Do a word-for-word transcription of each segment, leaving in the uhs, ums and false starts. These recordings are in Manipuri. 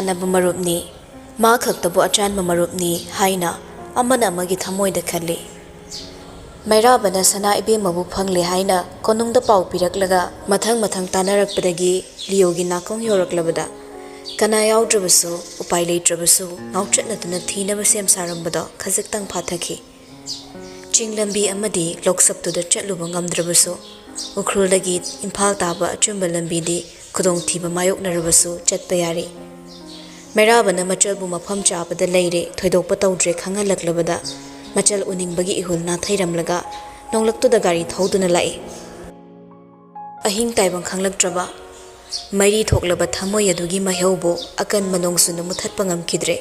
ꯅꯕ ꯃꯔꯨꯞꯅꯤ, ꯃꯥ ꯈꯛꯇꯕꯨ ꯑꯆꯥꯟꯕ ꯃꯔꯨꯞꯅꯤ ꯍꯥꯏꯅ ꯑꯃꯅ ꯑꯃꯒꯤ ꯊꯃꯣꯏꯗ ꯈꯜꯂꯤ꯫ ꯃꯩꯔꯥꯕꯅ ꯁꯅꯥ ꯏꯕꯦꯝꯃꯕꯨ ꯐꯪꯂꯦ ꯍꯥꯏꯅ ꯀꯣꯅꯨꯡꯗ ꯄꯥꯎ ꯄꯤꯔꯛꯂꯒ ꯃꯊꯪ ꯃꯊꯪ ꯇꯥꯟꯅꯔꯛꯄꯗꯒꯤ ꯂꯤꯌꯣꯒꯤ ꯅꯥꯀꯣꯡ ꯌꯧꯔꯛꯂꯕꯗ ꯀꯅꯥ ꯌꯥꯎꯗ꯭ꯔꯕꯁꯨ, ꯎꯄꯥꯏ ꯂꯩꯇ꯭ꯔꯕꯁꯨ ꯉꯥꯎꯆꯠꯅꯗꯨꯅ ꯊꯤꯅꯕ ꯁꯦꯝ ꯁꯥꯔꯝꯕꯗꯣ ꯈꯖꯤꯛꯇꯪ ꯐꯥꯊꯈꯤ꯫ ꯆꯤꯡ ꯂꯝꯕꯤ ꯑꯃꯗꯤ ꯂꯣꯛꯁꯞꯇꯨꯗ ꯆꯠꯂꯨꯕ ꯉꯝꯗ꯭ꯔꯕꯁꯨ, ꯎꯈ꯭ꯔꯨꯜꯗꯒꯤ ꯏꯝꯐꯥꯜ ꯇꯥꯕ ꯑꯆꯨꯝꯕ ꯂꯝꯕꯤꯗꯤ ꯈꯨꯗꯣꯡꯊꯤꯕ ꯃꯥꯌꯣꯛꯅꯔꯕꯁꯨ ꯆꯠꯄ ꯌꯥꯔꯤ꯫ ꯃꯩꯔꯥꯕꯅ ꯃꯆꯜꯕꯨ ꯃꯐꯝ ꯆꯥꯕꯗ ꯂꯩꯔꯦ, ꯊꯣꯏꯗꯣꯛꯄ ꯇꯧꯗ꯭ꯔꯦ ꯈꯪꯍꯜꯂꯛꯂꯕꯗ, ꯃꯆꯜ ꯎꯅꯤꯡꯕꯒꯤ ꯏꯍꯨꯜ ꯅꯥꯊꯩꯔꯝꯂꯒ ꯅꯣꯡꯂꯛꯇꯨꯗ ꯒꯥꯔꯤ ꯊꯧꯗꯨꯅ ꯂꯥꯛꯏ꯫ ꯑꯍꯤꯡ ꯇꯥꯏꯕꯪ ꯈꯪꯂꯛꯇ꯭ꯔꯕ ꯃꯩꯔꯤ ꯊꯣꯛꯂꯕ ꯊꯃꯣꯏ ꯑꯗꯨꯒꯤ ꯃꯩꯍꯧꯕꯨ ꯑꯀꯟꯕ ꯅꯣꯡꯖꯨꯅ ꯃꯨꯊꯠꯄ ꯉꯝꯈꯤꯗ꯭ꯔꯦ꯫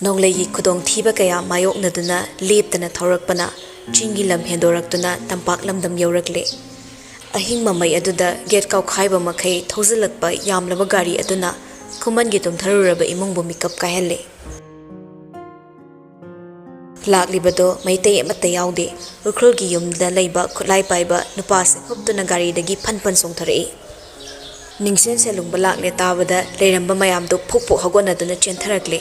ꯅꯣꯡꯂꯩꯒꯤ ꯈꯨꯗꯣꯡꯊꯤꯕ ꯀꯌꯥ ꯃꯥꯌꯣꯛꯅꯗꯨꯅ ꯂꯦꯞꯇꯅ ꯊꯧꯔꯛꯄꯅ ꯆꯤꯡꯒꯤ ꯂꯝ ꯍꯦꯟꯗꯣꯔꯛꯇꯨꯅ ꯇꯝꯄꯥꯛ ꯂꯝꯗꯝ ꯌꯧꯔꯛꯂꯦ꯫ ꯑꯍꯤꯡ ꯃꯃꯩ ꯑꯗꯨꯗ ꯒꯦꯠ ꯀꯥꯎꯈꯥꯏꯕ ꯃꯈꯩ ꯊꯧꯖꯤꯜꯂꯛꯄ ꯌꯥꯝꯂꯕ ꯒꯥꯔꯤ ꯑꯗꯨꯅ ꯈꯨꯃꯟꯒꯤ ꯇꯨꯝꯊꯔꯨꯔꯕ ꯏꯃꯨꯡꯕꯨ ꯃꯤꯀꯞ ꯀꯥꯏꯍꯜꯂꯦ꯫ ꯂꯥꯛꯂꯤꯕꯗꯣ ꯃꯩꯇꯩ ꯑꯃꯠꯇ ꯌꯥꯎꯗꯦ꯫ ꯎꯈ꯭ꯔꯨꯜꯒꯤ ꯌꯨꯝꯗ ꯂꯩꯕ ꯈꯨꯠꯂꯥꯏ ꯄꯥꯏꯕ ꯅꯨꯄꯥꯁꯤꯡ ꯍꯨꯞꯇꯨꯅ ꯒꯥꯔꯤꯗꯒꯤ ꯐꯟ ꯐꯟ ꯆꯣꯡꯊꯔꯛꯏ꯫ ꯅꯤꯡꯁꯦꯟ ꯁꯦꯂꯨꯡꯕ ꯂꯥꯛꯂꯦ ꯇꯥꯕꯗ ꯂꯩꯔꯝꯕ ꯃꯌꯥꯝꯗꯨ ꯐꯨꯛ ꯐꯨꯛ ꯍꯧꯒꯠꯅꯗꯨꯅ ꯆꯦꯟꯊꯔꯛꯂꯦ꯫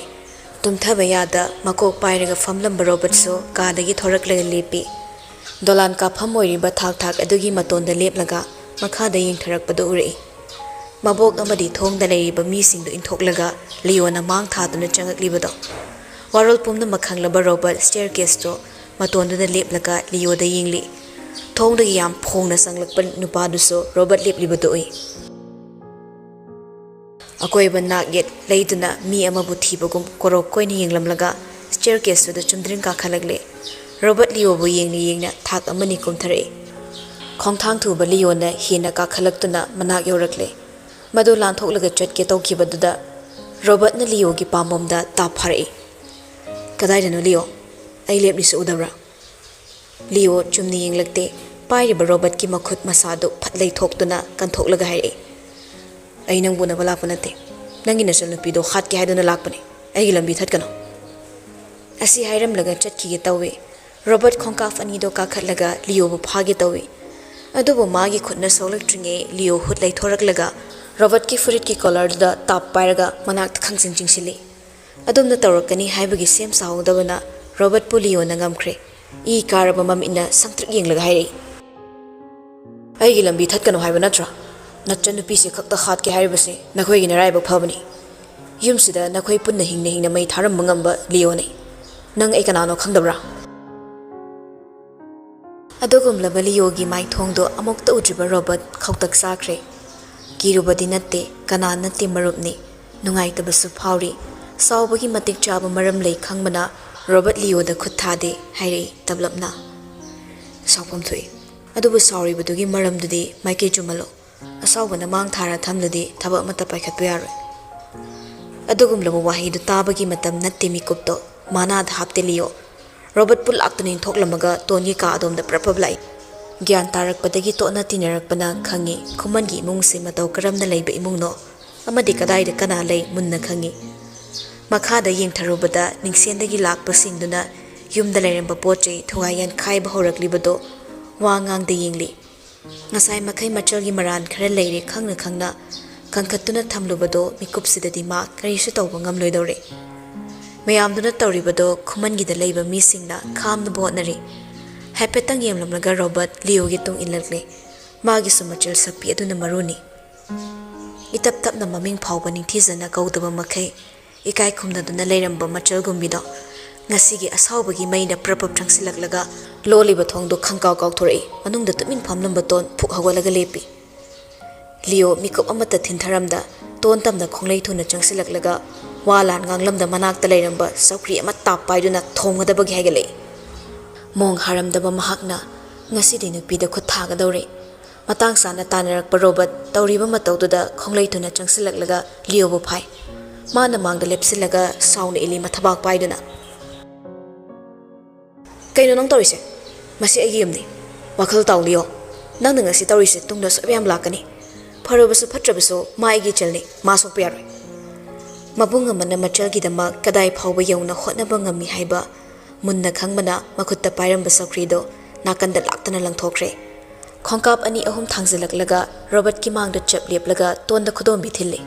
ꯇꯨꯝꯊꯕ ꯌꯥꯗ ꯃꯀꯣꯛ ꯄꯥꯏꯔꯒ ꯐꯝꯂꯝꯕ ꯔꯣꯕꯔꯠꯁꯨ ꯀꯥꯗꯒꯤ ꯊꯣꯔꯛꯂꯒ ꯂꯦꯞꯄꯤ꯫ ꯗꯣꯂꯥꯟ ꯀꯥꯞꯐꯝ ꯑꯣꯏꯔꯤꯕ ꯊꯥꯛ ꯊꯥꯛ ꯑꯗꯨꯒꯤ ꯃꯇꯣꯟꯗ ꯂꯦꯞꯂꯒ ꯃꯈꯥꯗ ꯌꯦꯡꯊꯔꯛꯄꯗꯨ ꯎꯔꯛꯏ꯫ ꯃꯕꯣꯛ ꯑꯃꯗꯤ ꯊꯣꯡꯗ ꯂꯩꯔꯤꯕ ꯃꯤꯁꯤꯡꯗꯨ ꯏꯟꯊꯣꯛꯂꯒ ꯂꯤꯌꯣꯅ ꯃꯥꯡ ꯊꯥꯗꯨꯅ ꯆꯪꯂꯛꯂꯤꯕꯗꯣ꯫ ꯋꯥꯔꯣꯜ ꯄꯨꯝꯅꯃꯛ ꯈꯪꯂꯕ ꯔꯣꯕꯔꯠ ꯁ꯭ꯇꯦꯌꯔ ꯀꯦꯁꯇꯨ ꯃꯇꯣꯟꯗꯨꯗ ꯂꯦꯞꯂꯒ ꯂꯤꯌꯣꯗ ꯌꯦꯡꯂꯤ꯫ ꯊꯣꯡꯗꯒꯤ ꯌꯥꯝ ꯐꯣꯡꯅ ꯆꯪꯂꯛꯄ ꯅꯨꯄꯥꯗꯨꯁꯨ ꯔꯣꯕꯔꯠ ꯂꯦꯞꯂꯤꯕꯗꯨ ꯎꯏ꯫ ꯑꯀꯣꯏꯕ ꯅꯥꯛ ꯌꯦꯠ ꯂꯩꯗꯨꯅ ꯃꯤ ꯑꯃꯕꯨ ꯊꯤꯕꯒꯨꯝ ꯀꯣꯔꯣꯛ ꯀꯣꯏꯅ ꯌꯦꯡꯂꯝꯂꯒ ꯁ꯭ꯇꯦꯌꯔ ꯀꯦꯁꯇꯨꯗ ꯆꯨꯝꯗ꯭ꯔꯤꯡ ꯀꯥꯈꯠꯂꯛꯂꯦ꯫ ꯔꯣꯕꯔꯠ ꯂꯤꯌꯣꯕꯨ ꯌꯦꯡꯅ ꯌꯦꯡꯅ ꯊꯥꯛ ꯑꯃꯅꯤ ꯀꯨꯝꯊꯔꯛꯏ꯫ ꯈꯣꯡꯊꯥꯡ ꯊꯨꯕ ꯂꯤꯌꯣꯅ ꯍꯦꯟꯅ ꯀꯥꯈꯠꯂꯛꯇꯨꯅ ꯃꯅꯥꯛ ꯌꯧꯔꯛꯂꯦ꯫ ꯃꯗꯨ ꯂꯥꯟꯊꯣꯛꯂꯒ ꯆꯠꯀꯦ ꯇꯧꯈꯤꯕꯗꯨꯗ ꯔꯣꯕꯔꯠꯅ ꯂꯤꯌꯣꯒꯤ ꯄꯥꯝꯕꯣꯝꯗ ꯇꯥꯞ ꯐꯥꯔꯛꯏ꯫ "ꯀꯗꯥꯏꯗꯅꯣ ꯂꯤꯌꯣ? ꯑꯩ ꯂꯦꯞꯂꯤꯁꯤ ꯎꯗꯕ꯭ꯔꯥ?" ꯂꯤꯌꯣ ꯆꯨꯝꯅ ꯌꯦꯡꯂꯛꯇꯦ꯫ ꯄꯥꯏꯔꯤꯕ ꯔꯣꯕꯔꯠꯀꯤ ꯃꯈꯨꯠ ꯃꯁꯥꯗꯨ ꯐꯠ ꯂꯩꯊꯣꯛꯇꯨꯅ ꯀꯟꯊꯣꯛꯂꯒ ꯍꯥꯏꯔꯛꯏ, "ꯑꯩ ꯅꯪꯕꯨ ꯎꯅꯕ ꯂꯥꯛꯄ ꯅꯠꯇꯦ꯫ ꯅꯪꯒꯤ ꯅꯆꯟꯅꯨꯄꯤꯗꯣ ꯍꯥꯠꯀꯦ ꯍꯥꯏꯗꯨꯅ ꯂꯥꯛꯄꯅꯦ꯫ ꯑꯩꯒꯤ ꯂꯝꯕꯤ ꯊꯠꯀꯅꯨ꯫" ꯑꯁꯤ ꯍꯥꯏꯔꯝꯂꯒ ꯆꯠꯈꯤꯒꯦ ꯇꯧꯏ꯫ ꯔꯣꯕꯔꯠ ꯈꯣꯡꯀꯥꯞ ꯑꯅꯤꯗꯣ ꯀꯥꯈꯠꯂꯒ ꯂꯤꯌꯣꯕꯨ ꯐꯥꯒꯦ ꯇꯧꯏ꯫ ꯑꯗꯨꯕꯨ ꯃꯥꯒꯤ ꯈꯨꯠꯅ ꯁꯣꯛꯂꯛꯇ꯭ꯔꯤꯉꯩ ꯂꯤꯌꯣ ꯍꯨꯠ ꯂꯩꯊꯣꯔꯛꯂꯒ ꯔꯣꯕꯔꯠꯀꯤ ꯐꯨꯔꯤꯠꯀꯤ ꯀꯣꯂꯔꯗꯨꯗ ꯇꯥꯞ ꯄꯥꯏꯔꯒ ꯃꯅꯥꯛꯇ ꯈꯪꯆꯤꯡ ꯆꯤꯡꯁꯤꯜꯂꯤ꯫ ꯑꯗꯨꯝꯅ ꯇꯧꯔꯛꯀꯅꯤ ꯍꯥꯏꯕꯒꯤ ꯁꯦꯝ ꯁꯥꯍꯧꯗꯕꯅ ꯔꯣꯕꯔꯠꯄꯨ ꯂꯤꯑꯣꯅ ꯉꯝꯈ꯭ꯔꯦ꯫ ꯏ ꯀꯥꯔꯕ ꯃꯃꯤꯠꯅ ꯁꯪꯇ꯭ꯔꯤꯛ ꯌꯦꯡꯂꯒ ꯍꯥꯏꯔꯛꯏ, "ꯑꯩꯒꯤ ꯂꯝꯕꯤ ꯊꯠꯀꯅꯨ ꯍꯥꯏꯕ ꯅꯠꯇ꯭ꯔꯥ? ꯅꯆꯟꯅꯨꯄꯤꯁꯦ ꯈꯛꯇ ꯍꯥꯠꯀꯦ ꯍꯥꯏꯔꯤꯕꯁꯦ ꯅꯈꯣꯏꯒꯤ ꯅꯔꯥꯏꯕꯛ ꯐꯕꯅꯤ꯫ ꯌꯨꯝꯁꯤꯗ ꯅꯈꯣꯏ ꯄꯨꯟꯅ ꯍꯤꯡꯅ ꯍꯤꯡꯅ ꯃꯩ ꯊꯥꯔꯝꯕ ꯉꯝꯕ ꯂꯤꯑꯣꯅꯤ꯫ ꯅꯪ ꯑꯩ ꯀꯅꯥꯅꯣ ꯈꯪꯗꯕ꯭ꯔꯥ?" ꯑꯗꯨꯒꯨꯝꯂꯕ ꯂꯤꯑꯣꯒꯤ ꯃꯥꯏꯊꯣꯡꯗꯣ ꯑꯃꯨꯛꯇ ꯎꯗ꯭ꯔꯤꯕ ꯔꯣꯕꯔꯠ ꯈꯧꯇꯛ ꯆꯥꯈ꯭ꯔꯦ꯫ ꯀꯤꯔꯨꯕꯗꯤ ꯅꯠꯇꯦ, ꯀꯅꯥ ꯅꯠꯇꯦ ꯃꯔꯨꯞꯅꯤ꯫ ꯅꯨꯡꯉꯥꯏꯇꯕꯁꯨ ꯐꯥꯎꯔꯤ꯫ ꯁꯥꯎꯕꯒꯤ ꯃꯇꯤꯛ ꯆꯥꯕ ꯃꯔꯝ ꯂꯩ ꯈꯪꯕꯅ ꯔꯣꯕꯔꯠ ꯂꯤꯑꯣꯗ ꯈꯨꯠ ꯊꯥꯗꯦ ꯍꯥꯏꯔꯛꯏ ꯇꯞꯂꯞꯅ꯫ "ꯁꯥꯎꯐꯝ ꯊꯣꯛꯏ꯫ ꯑꯗꯨꯕꯨ ꯁꯥꯎꯔꯤꯕꯗꯨꯒꯤ ꯃꯔꯝꯗꯨꯗꯤ ꯃꯥꯏꯀꯩ ꯆꯨꯝꯍꯜꯂꯣ꯫ ꯑꯁꯥꯎꯕꯅ ꯃꯥꯡ ꯊꯥꯔ ꯊꯝꯂꯗꯤ ꯊꯕꯛ ꯑꯃꯠꯇ ꯄꯥꯏꯈꯠꯄ ꯌꯥꯔꯣꯏ꯫" ꯑꯗꯨꯒꯨꯝꯂꯕ ꯋꯥꯍꯩꯗꯨ ꯇꯥꯕꯒꯤ ꯃꯇꯝ ꯅꯠꯇꯦ ꯃꯤꯀꯨꯞꯇꯣ꯫ ꯃꯅꯥꯗ ꯍꯥꯞꯇꯦ ꯂꯤꯑꯣ꯫ ꯔꯣꯕꯔꯠꯄꯨ ꯂꯥꯛꯇꯨꯅ ꯏꯟꯊꯣꯛꯂꯝꯃꯒ ꯇꯣꯟꯒꯤ ꯀꯥ ꯑꯗꯣꯝꯗ ꯄ꯭ꯔꯞ ꯄ꯭ꯔꯞ ꯂꯥꯛꯏ꯫ ꯒ꯭ꯌꯥꯟ ꯇꯥꯔꯛꯄꯗꯒꯤ ꯇꯣꯠꯅ ꯇꯤꯟꯅꯔꯛꯄꯅ ꯈꯪꯉꯤ ꯈꯨꯃꯟꯒꯤ ꯏꯃꯨꯡꯁꯦ ꯃꯇꯧ ꯀꯔꯝꯅ ꯂꯩꯕ ꯏꯃꯨꯡꯅꯣ ꯑꯃꯗꯤ ꯀꯗꯥꯏꯗ ꯀꯅꯥ ꯂꯩ ꯃꯨꯟꯅ ꯈꯪꯉꯤ꯫ ꯃꯈꯥꯗ ꯌꯦꯡꯊꯔꯨꯕꯗ ꯅꯤꯡꯁꯦꯟꯗꯒꯤ ꯂꯥꯛꯄꯁꯤꯡꯗꯨꯅ ꯌꯨꯝꯗ ꯂꯩꯔꯝꯕ ꯄꯣꯠ ꯆꯩ ꯊꯨꯒꯥꯏ ꯌꯥꯟꯈꯥꯏꯕ ꯍꯧꯔꯛꯂꯤꯕꯗꯣ ꯋꯥ ꯉꯥꯡꯗ ꯌꯦꯡꯂꯤ꯫ ꯉꯁꯥꯏ ꯃꯈꯩ ꯃꯆꯜꯒꯤ ꯃꯔꯥꯟ ꯈꯔ ꯂꯩꯔꯦ ꯈꯪꯅ ꯈꯪꯅ ꯀꯟꯈꯠꯇꯨꯅ ꯊꯝꯂꯨꯕꯗꯣ ꯃꯤꯀꯨꯞꯁꯤꯗꯗꯤ ꯃꯥ ꯀꯔꯤꯁꯨ ꯇꯧꯕ ꯉꯝꯂꯣꯏꯗꯧꯔꯦ꯫ ꯃꯌꯥꯝꯗꯨꯅ ꯇꯧꯔꯤꯕꯗꯣ ꯈꯨꯃꯟꯒꯤꯗ ꯂꯩꯕ ꯃꯤꯁꯤꯡꯅ ꯈꯥꯝꯅꯕ ꯍꯣꯠꯅꯔꯤ꯫ ꯍꯥꯏꯐꯦꯠꯇꯪ ꯌꯦꯡꯂꯝꯂꯒ ꯔꯣꯕꯔꯠ ꯂꯤꯑꯣꯒꯤ ꯇꯨꯡ ꯏꯜꯂꯛꯂꯦ꯫ ꯃꯥꯒꯤꯁꯨ ꯃꯆꯜ ꯁꯛꯄꯤ ꯑꯗꯨꯅ ꯃꯔꯨꯅꯤ꯫ ꯏꯇꯞ ꯇꯞꯅ ꯃꯃꯤꯡ ꯐꯥꯎꯕ ꯅꯤꯡꯊꯤꯖꯅ ꯀꯧꯗꯕ ꯃꯈꯩ ꯏꯀꯥꯏ ꯈꯨꯝꯅꯗꯨꯅ ꯂꯩꯔꯝꯕ ꯃꯆꯜꯒꯨꯝꯕꯤꯗꯣ ꯉꯁꯤꯒꯤ ꯑꯁꯥꯎꯕꯒꯤ ꯃꯩꯅ ꯄ꯭ꯔꯞ ꯄ꯭ꯔꯞ ꯆꯪꯁꯤꯜꯂꯛꯂꯒ ꯂꯣꯜꯂꯤꯕ ꯊꯣꯡꯗꯣ ꯈꯪꯀꯥꯎ ꯀꯥꯎꯊꯣꯔꯛꯏ꯫ ꯃꯅꯨꯡꯗ ꯇꯨꯃꯤꯟ ꯐꯝꯂꯝꯕ ꯇꯣꯟ ꯐꯨꯛ ꯍꯧꯒꯠꯂꯒ ꯂꯦꯞꯄꯤ꯫ ꯂꯤꯑꯣ ꯃꯤꯀꯨꯞ ꯑꯃꯠꯇ ꯊꯤꯟꯊꯔꯝꯗ ꯇꯣꯟ ꯇꯝꯅ ꯈꯣꯡꯂꯩ ꯊꯨꯅ ꯆꯪꯁꯤꯜꯂꯛꯂꯒ ꯋꯥ ꯂꯥꯟ ꯉꯥꯡꯂꯝꯗ ꯃꯅꯥꯛꯇ ꯂꯩꯔꯝꯕ ꯆꯧꯀ꯭ꯔꯤ ꯑꯃ ꯇꯥꯞ ꯄꯥꯏꯗꯨꯅ ꯊꯣꯝꯒꯗꯕꯒꯤ ꯍꯥꯏꯒꯠꯂꯛꯏ꯫ ꯃꯣꯡ ꯍꯥꯔꯝꯗꯕ ꯃꯍꯥꯛꯅ ꯉꯁꯤꯗꯤ ꯅꯨꯄꯤꯗ ꯈꯨꯠ ꯊꯥꯒꯗꯧꯔꯦ꯫ ꯃꯇꯥꯡ ꯆꯥꯅ ꯇꯥꯟꯅꯔꯛꯄ ꯔꯣꯕꯔꯠ ꯇꯧꯔꯤꯕ ꯃꯇꯧꯗꯨꯗ ꯈꯣꯡꯂꯩ ꯊꯨꯅ ꯆꯪꯁꯤꯜꯂꯛꯂꯒ ꯂꯤꯑꯣꯕꯨ ꯐꯥꯏ꯫ ꯃꯥꯅ ꯃꯥꯡꯗ ꯂꯦꯞꯁꯤꯜꯂꯒ ꯁꯥꯎꯅ ꯏꯜꯂꯤ ꯃꯊꯕꯥꯛ ꯄꯥꯏꯗꯨꯅ꯫ "ꯀꯩꯅꯣ ꯅꯪ ꯇꯧꯔꯤꯁꯦ? ꯃꯁꯤ ꯑꯩꯒꯤ ꯌꯨꯝꯅꯤ꯫ ꯋꯥꯈꯜ ꯇꯥꯎ ꯂꯤꯑꯣ꯫ ꯅꯪꯅ ꯉꯁꯤ ꯇꯧꯔꯤꯁꯦ ꯇꯨꯡꯗ ꯑꯁꯣꯏꯕ ꯌꯥꯝ ꯂꯥꯛꯀꯅꯤ꯫ ꯐꯔꯕꯁꯨ ꯐꯠꯇ꯭ꯔꯕꯁꯨ ꯃꯥ ꯑꯩꯒꯤ ꯏꯆꯜꯅꯤ, ꯃꯥ ꯁꯣꯛꯄ ꯌꯥꯔꯣꯏ꯫" ꯃꯕꯨꯡ ꯑꯃꯅ ꯃꯆꯜꯒꯤꯗꯃꯛ ꯀꯗꯥꯏ ꯐꯥꯎꯕ ꯌꯧꯅ ꯍꯣꯠꯅꯕ ꯉꯝꯃꯤ ꯍꯥꯏꯕ ꯃꯨꯟꯅ ꯈꯪꯕꯅ ꯃꯈꯨꯠꯇ ꯄꯥꯏꯔꯝꯕ ꯆꯧꯀ꯭ꯔꯤꯗꯣ ꯅꯥꯀꯟꯗ ꯂꯥꯛꯇꯅ ꯂꯪꯊꯣꯛꯈ꯭ꯔꯦ꯫ ꯈꯣꯡꯀꯥꯞ ꯑꯅꯤ ꯑꯍꯨꯝ ꯊꯥꯡꯖꯜꯂꯛꯂꯒ ꯔꯣꯕꯔꯠꯀꯤ ꯃꯥꯡꯗ ꯆꯞ ꯂꯦꯞꯂꯒ ꯇꯣꯟꯗ ꯈꯨꯗꯣꯝꯕꯤ ꯊꯤꯜꯂꯤ꯫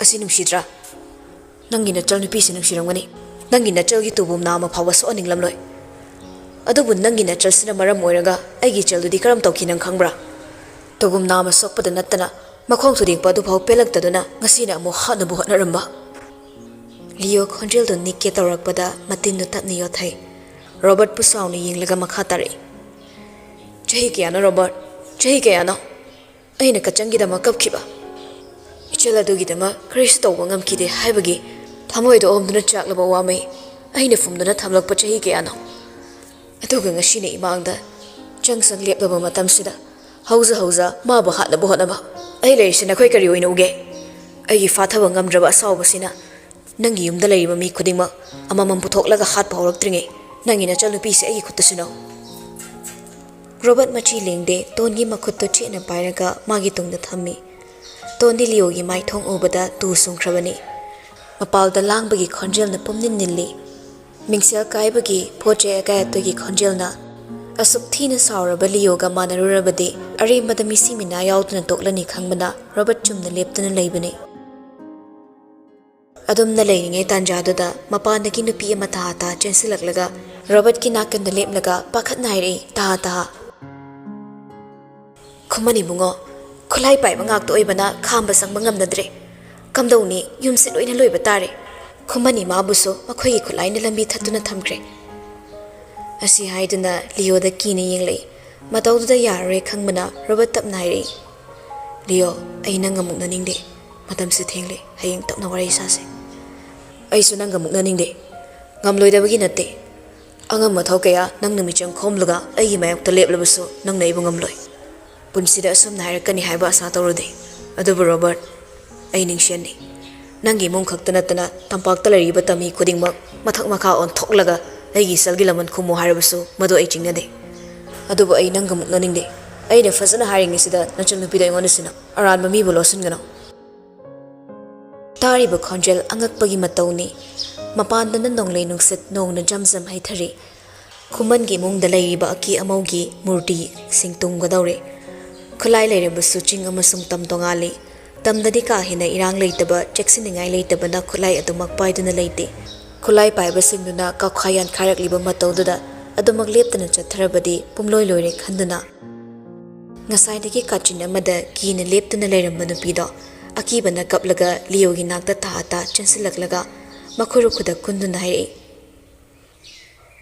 "ꯑꯁꯤ ꯅꯨꯡꯁꯤꯗ꯭ꯔꯥ? ꯅꯪꯒꯤ ꯅꯆꯜ ꯅꯨꯄꯤꯁꯤ ꯅꯨꯡꯁꯤꯔꯝꯒꯅꯤ꯫ ꯅꯪꯒꯤ ꯅꯆꯜꯒꯤ ꯇꯨꯕꯨꯝ ꯅꯥꯝꯃ ꯐꯥꯎꯕ ꯁꯣꯛꯍꯟꯅꯤꯡꯂꯝꯂꯣꯏ꯫ ꯑꯗꯨꯕꯨ ꯅꯪꯒꯤ ꯅꯆꯜꯁꯤꯅ ꯃꯔꯝ ꯑꯣꯏꯔꯒ ꯑꯩꯒꯤ ꯏꯆꯜꯗꯨꯗꯤ ꯀꯔꯝ ꯇꯧꯈꯤ ꯅꯪ ꯈꯪꯕ꯭ꯔꯥ? ꯇꯨꯕꯨꯝ ꯅꯥꯝꯃ ꯁꯣꯛꯄꯗ ꯅꯠꯇꯅ ꯃꯈꯣꯡ ꯊꯨꯗꯦꯛꯄ ꯑꯗꯨꯐꯥꯎ ꯄꯦꯜꯂꯛꯇꯗꯨꯅ ꯉꯁꯤꯅ ꯑꯃꯨꯛ ꯍꯥꯠꯅꯕ ꯍꯣꯠꯅꯔꯝꯕ꯫" ꯂꯤꯑꯣ ꯈꯣꯟꯖꯦꯜꯗꯨ ꯅꯤꯛꯀꯦ ꯇꯧꯔꯛꯄꯗ ꯃꯇꯤꯟꯗꯨ ꯇꯞꯅ ꯌꯣꯠꯊꯩ꯫ ꯔꯣꯕꯔꯠꯄꯨ ꯁꯥꯎꯅ ꯌꯦꯡꯂꯒ ꯃꯈꯥ ꯇꯥꯔꯛꯏ꯫ "ꯆꯍꯤ ꯀꯌꯥꯅꯣ, ꯔꯣꯕꯔꯠ? ꯆꯍꯤ ꯀꯌꯥꯅꯣ? ꯑꯩꯅ ꯀꯆꯪꯒꯤꯗꯃꯛ ꯀꯞꯈꯤꯕ, ꯏꯆꯜ ꯑꯗꯨꯒꯤꯗꯃꯛ ꯀꯔꯤꯁꯨ ꯇꯧꯕ ꯉꯝꯈꯤꯗꯦ ꯍꯥꯏꯕꯒꯤ ꯊꯃꯣꯏꯗ ꯑꯣꯝꯗꯨꯅ ꯆꯥꯛꯂꯕ ꯋꯥꯃꯩ ꯑꯩꯅ ꯐꯨꯝꯗꯨꯅ ꯊꯝꯂꯛꯄ ꯆꯍꯤ ꯀꯌꯥꯅꯣ? ꯑꯗꯨꯒ ꯉꯁꯤꯅ ꯏꯃꯥꯡꯗ ꯆꯪ ꯆꯪ ꯂꯦꯞꯂꯕ ꯃꯇꯝꯁꯤꯗ ꯍꯧꯖ ꯍꯧꯖ ꯃꯥꯕꯨ ꯍꯥꯠꯅꯕ ꯍꯣꯠꯅꯕ꯫ ꯑꯩ ꯂꯩꯔꯤꯁꯤ ꯅꯈꯣꯏ ꯀꯔꯤ ꯑꯣꯏꯅ ꯎꯒꯦ? ꯑꯩꯒꯤ ꯐꯥꯊꯕ ꯉꯝꯗ꯭ꯔꯕ ꯑꯁꯥꯎꯕꯁꯤꯅ ꯅꯪꯒꯤ ꯌꯨꯝꯗ ꯂꯩꯔꯤꯕ ꯃꯤ ꯈꯨꯗꯤꯡꯃꯛ ꯑꯃꯃꯝ ꯄꯨꯊꯣꯛꯂꯒ ꯍꯥꯠꯄ ꯍꯧꯔꯛꯇ꯭ꯔꯤꯉꯩ ꯅꯪꯒꯤ ꯅꯆꯜꯅꯨꯄꯤꯁꯦ ꯑꯩꯒꯤ ꯈꯨꯠꯇ ꯁꯤꯟꯅꯧ꯫" ꯔꯣꯕꯔꯠ ꯃꯆꯤ ꯂꯦꯡꯗꯦ, ꯇꯣꯟꯒꯤ ꯃꯈꯨꯠꯇꯨ ꯆꯦꯠꯅ ꯄꯥꯏꯔꯒ ꯃꯥꯒꯤ ꯇꯨꯡꯗ ꯊꯝꯃꯤ꯫ ꯇꯣꯟꯗꯤ ꯂꯤꯑꯣꯒꯤ ꯃꯥꯏꯊꯣꯡ ꯎꯕꯗ ꯇꯨ ꯆꯨꯡꯈ꯭ꯔꯕꯅꯤ꯫ ꯃꯄꯥꯜꯗ ꯂꯥꯡꯕꯒꯤ ꯈꯣꯟꯖꯦꯜꯅ ꯄꯨꯝꯅꯤꯟ ꯅꯤꯜꯂꯤ꯫ ꯃꯤꯡꯁꯦꯜ ꯀꯥꯏꯕꯒꯤ ꯄꯣꯠ ꯆꯩ ꯑꯀꯥꯏ ꯑꯇꯣꯏꯒꯤ ꯈꯣꯟꯖꯦꯜꯅ꯫ ꯑꯁꯨꯛ ꯊꯤꯅ ꯁꯥꯎꯔꯕ ꯂꯤꯑꯣꯒ ꯃꯥꯟꯅꯔꯨꯔꯕꯗꯤ ꯑꯔꯦꯝꯕꯗ ꯃꯤꯁꯤ ꯃꯤꯅꯥ ꯌꯥꯎꯗꯨꯅ ꯇꯣꯛꯂꯅꯤ ꯈꯪꯕꯅ ꯔꯣꯕꯔꯠ ꯆꯨꯝꯅ ꯂꯦꯞꯇꯨꯅ ꯂꯩꯕꯅꯤ꯫ ꯑꯗꯨꯝꯅ ꯂꯩꯔꯤꯉꯩ ꯇꯥꯟꯖꯥꯗꯨꯗ ꯃꯄꯥꯟꯗꯒꯤ ꯅꯨꯄꯤ ꯑꯃ ꯇꯍꯥ ꯇꯍꯥ ꯆꯦꯟꯁꯤꯜꯂꯛꯂꯒ ꯔꯣꯕꯔꯠꯀꯤ ꯅꯥꯀꯟꯗ ꯂꯦꯞꯂꯒ ꯄꯥꯈꯠꯅ ꯍꯥꯏꯔꯛꯏ, "ꯇꯍꯥ ꯇꯍꯥ, ꯈꯨꯃꯟ ꯏꯕꯨꯡꯉꯣ, ꯈꯨꯠꯂꯥꯏ ꯄꯥꯏꯕ ꯉꯥꯛꯇ ꯑꯣꯏꯕꯅ ꯈꯥꯝꯕ ꯆꯪꯕ ꯉꯝꯅꯗ꯭ꯔꯦ꯫ ꯀꯝꯗꯧꯅꯤ? ꯌꯨꯝꯁꯦ ꯂꯣꯏꯅ ꯂꯣꯏꯕ ꯇꯥꯔꯦ꯫ ꯈꯨꯃꯟ ꯏꯃꯥꯕꯨꯁꯨ ꯃꯈꯣꯏꯒꯤ ꯈꯨꯠꯂꯥꯏꯅ ꯂꯝꯕꯤ ꯊꯠꯇꯨꯅ ꯊꯝꯈ꯭ꯔꯦ꯫" ꯑꯁꯤ ꯍꯥꯏꯗꯨꯅ ꯂꯤꯑꯣꯗ ꯀꯤꯅ ꯌꯦꯡꯂꯛꯏ꯫ ꯃꯇꯧꯗꯨꯗ ꯌꯥꯔꯔꯣꯏ ꯈꯪꯕꯅ ꯔꯣꯕꯔꯠ ꯇꯞꯅ ꯍꯥꯏꯔꯛꯏ, "ꯂꯤꯑꯣ, ꯑꯩ ꯅꯪꯒ ꯃꯨꯛꯅꯅꯤꯡꯗꯦ꯫ ꯃꯇꯝꯁꯦ ꯊꯦꯡꯂꯦ꯫ ꯍꯌꯦꯡ ꯇꯞꯅ ꯋꯥꯔꯤ ꯁꯥꯁꯦ꯫" "ꯑꯩꯁꯨ ꯅꯪꯒ ꯃꯨꯛꯅꯅꯤꯡꯗꯦ꯫ ꯉꯝꯂꯣꯏꯗꯕꯒꯤ ꯅꯠꯇꯦ꯫ ꯑꯉꯝ ꯑꯊꯧ ꯀꯌꯥ ꯅꯪꯅ ꯃꯤꯆꯪ ꯈꯣꯝꯂꯒ ꯑꯩꯒꯤ ꯃꯥꯌꯣꯛꯇ ꯂꯦꯞꯂꯕꯁꯨ ꯅꯪꯅ ꯑꯩꯕꯨ ꯉꯝꯂꯣꯏ꯫ ꯄꯨꯟꯁꯤꯗ ꯑꯁꯨꯝꯅ ꯍꯥꯏꯔꯛꯀꯅꯤ ꯍꯥꯏꯕ ꯑꯥꯁꯥ ꯇꯧꯔꯨꯗꯦ꯫ ꯑꯗꯨꯕꯨ ꯔꯣꯕꯔꯠ, ꯑꯩ ꯅꯤꯡꯁꯤꯡꯅꯤ꯫ ꯅꯪꯒꯤ ꯏꯃꯨꯡ ꯈꯛꯇ ꯅꯠꯇꯅ ꯇꯝꯄꯥꯛꯇ ꯂꯩꯔꯤꯕ ꯇꯝꯃꯤ ꯈꯨꯗꯤꯡꯃꯛ ꯃꯊꯛ ꯃꯈꯥ ꯑꯣꯟꯊꯣꯛꯂꯒ ꯑꯩꯒꯤ ꯏꯆꯜꯒꯤ ꯂꯃꯟ ꯈꯨꯝꯃꯨ ꯍꯥꯏꯔꯕꯁꯨ ꯃꯗꯨ ꯑꯩ ꯆꯤꯡꯅꯗꯦ꯫ ꯑꯗꯨꯕꯨ ꯑꯩ ꯅꯪꯒ ꯃꯨꯛꯅꯅꯤꯡꯗꯦ꯫ ꯑꯩꯅ ꯐꯖꯅ ꯍꯥꯏꯔꯤꯉꯩꯁꯤꯗ ꯅꯆꯟꯅꯨꯄꯤꯗ ꯑꯩꯉꯣꯟꯗ ꯁꯤꯟꯅꯧ꯫ ꯑꯔꯥꯟꯕ ꯃꯤꯕꯨ ꯂꯣꯠꯁꯤꯟꯒꯅꯨ꯫" ꯇꯥꯔꯤꯕ ꯈꯣꯟꯖꯦꯜ ꯑꯉꯛꯄꯒꯤ ꯃꯇꯧꯅꯤ꯫ ꯃꯄꯥꯟꯗꯅ ꯅꯣꯡꯂꯩ ꯅꯨꯡꯁꯤꯠ ꯅꯣꯡꯅ ꯖꯝ ꯖꯝ ꯍꯩꯊꯔꯤ꯫ ꯈꯨꯃꯟꯒꯤ ꯏꯃꯨꯡꯗ ꯂꯩꯔꯤꯕ ꯑꯀꯦ ꯑꯃꯧꯒꯤ ꯃꯨꯔꯇꯤꯁꯤꯡ ꯇꯨꯝꯒꯗꯧꯔꯦ꯫ ꯈꯨꯠꯂꯥꯏ ꯂꯩꯔꯕꯁꯨ ꯆꯤꯡ ꯑꯃꯁꯨꯡ ꯇꯝ ꯇꯣꯉꯥꯜꯂꯤ꯫ ꯇꯝꯗꯗꯤ ꯀꯥ ꯍꯦꯟꯅ ꯏꯔꯥꯡ ꯂꯩꯇꯕ, ꯆꯦꯛꯁꯤꯟꯅꯤꯡꯉꯥꯏ ꯂꯩꯇꯕꯅ ꯈꯨꯠꯂꯥꯏ ꯑꯗꯨꯃꯛ ꯄꯥꯏꯗꯨꯅ ꯂꯩꯇꯦ꯫ ꯈꯨꯠꯂꯥꯏ ꯄꯥꯏꯕꯁꯤꯡꯗꯨꯅ ꯀꯥꯎꯈꯥ ꯌꯥꯟꯈꯥꯏꯔꯛꯂꯤꯕ ꯃꯇꯧꯗꯨꯗ ꯑꯗꯨꯃꯛ ꯂꯦꯞꯇꯅ ꯆꯠꯊꯔꯕꯗꯤ ꯄꯨꯝꯂꯣꯏ ꯂꯣꯏꯔꯦ ꯈꯟꯗꯨꯅ, ꯉꯁꯥꯏꯗꯒꯤ ꯀꯥꯆꯤꯟ ꯑꯃꯗ ꯀꯤꯅ ꯂꯦꯞꯇꯨꯅ ꯂꯩꯔꯝꯕ ꯅꯨꯄꯤꯗꯣ ꯑꯀꯤꯕꯅ ꯀꯞꯂꯒ ꯂꯤꯌꯣꯒꯤ ꯅꯥꯛꯇ ꯇꯥ ꯇꯥ ꯆꯦꯟꯁꯤꯜꯂꯛꯂꯒ ꯃꯈꯨꯔꯨ ꯈꯨꯗꯛ ꯀꯨꯟꯗꯨꯅ ꯍꯥꯏꯔꯛꯏ,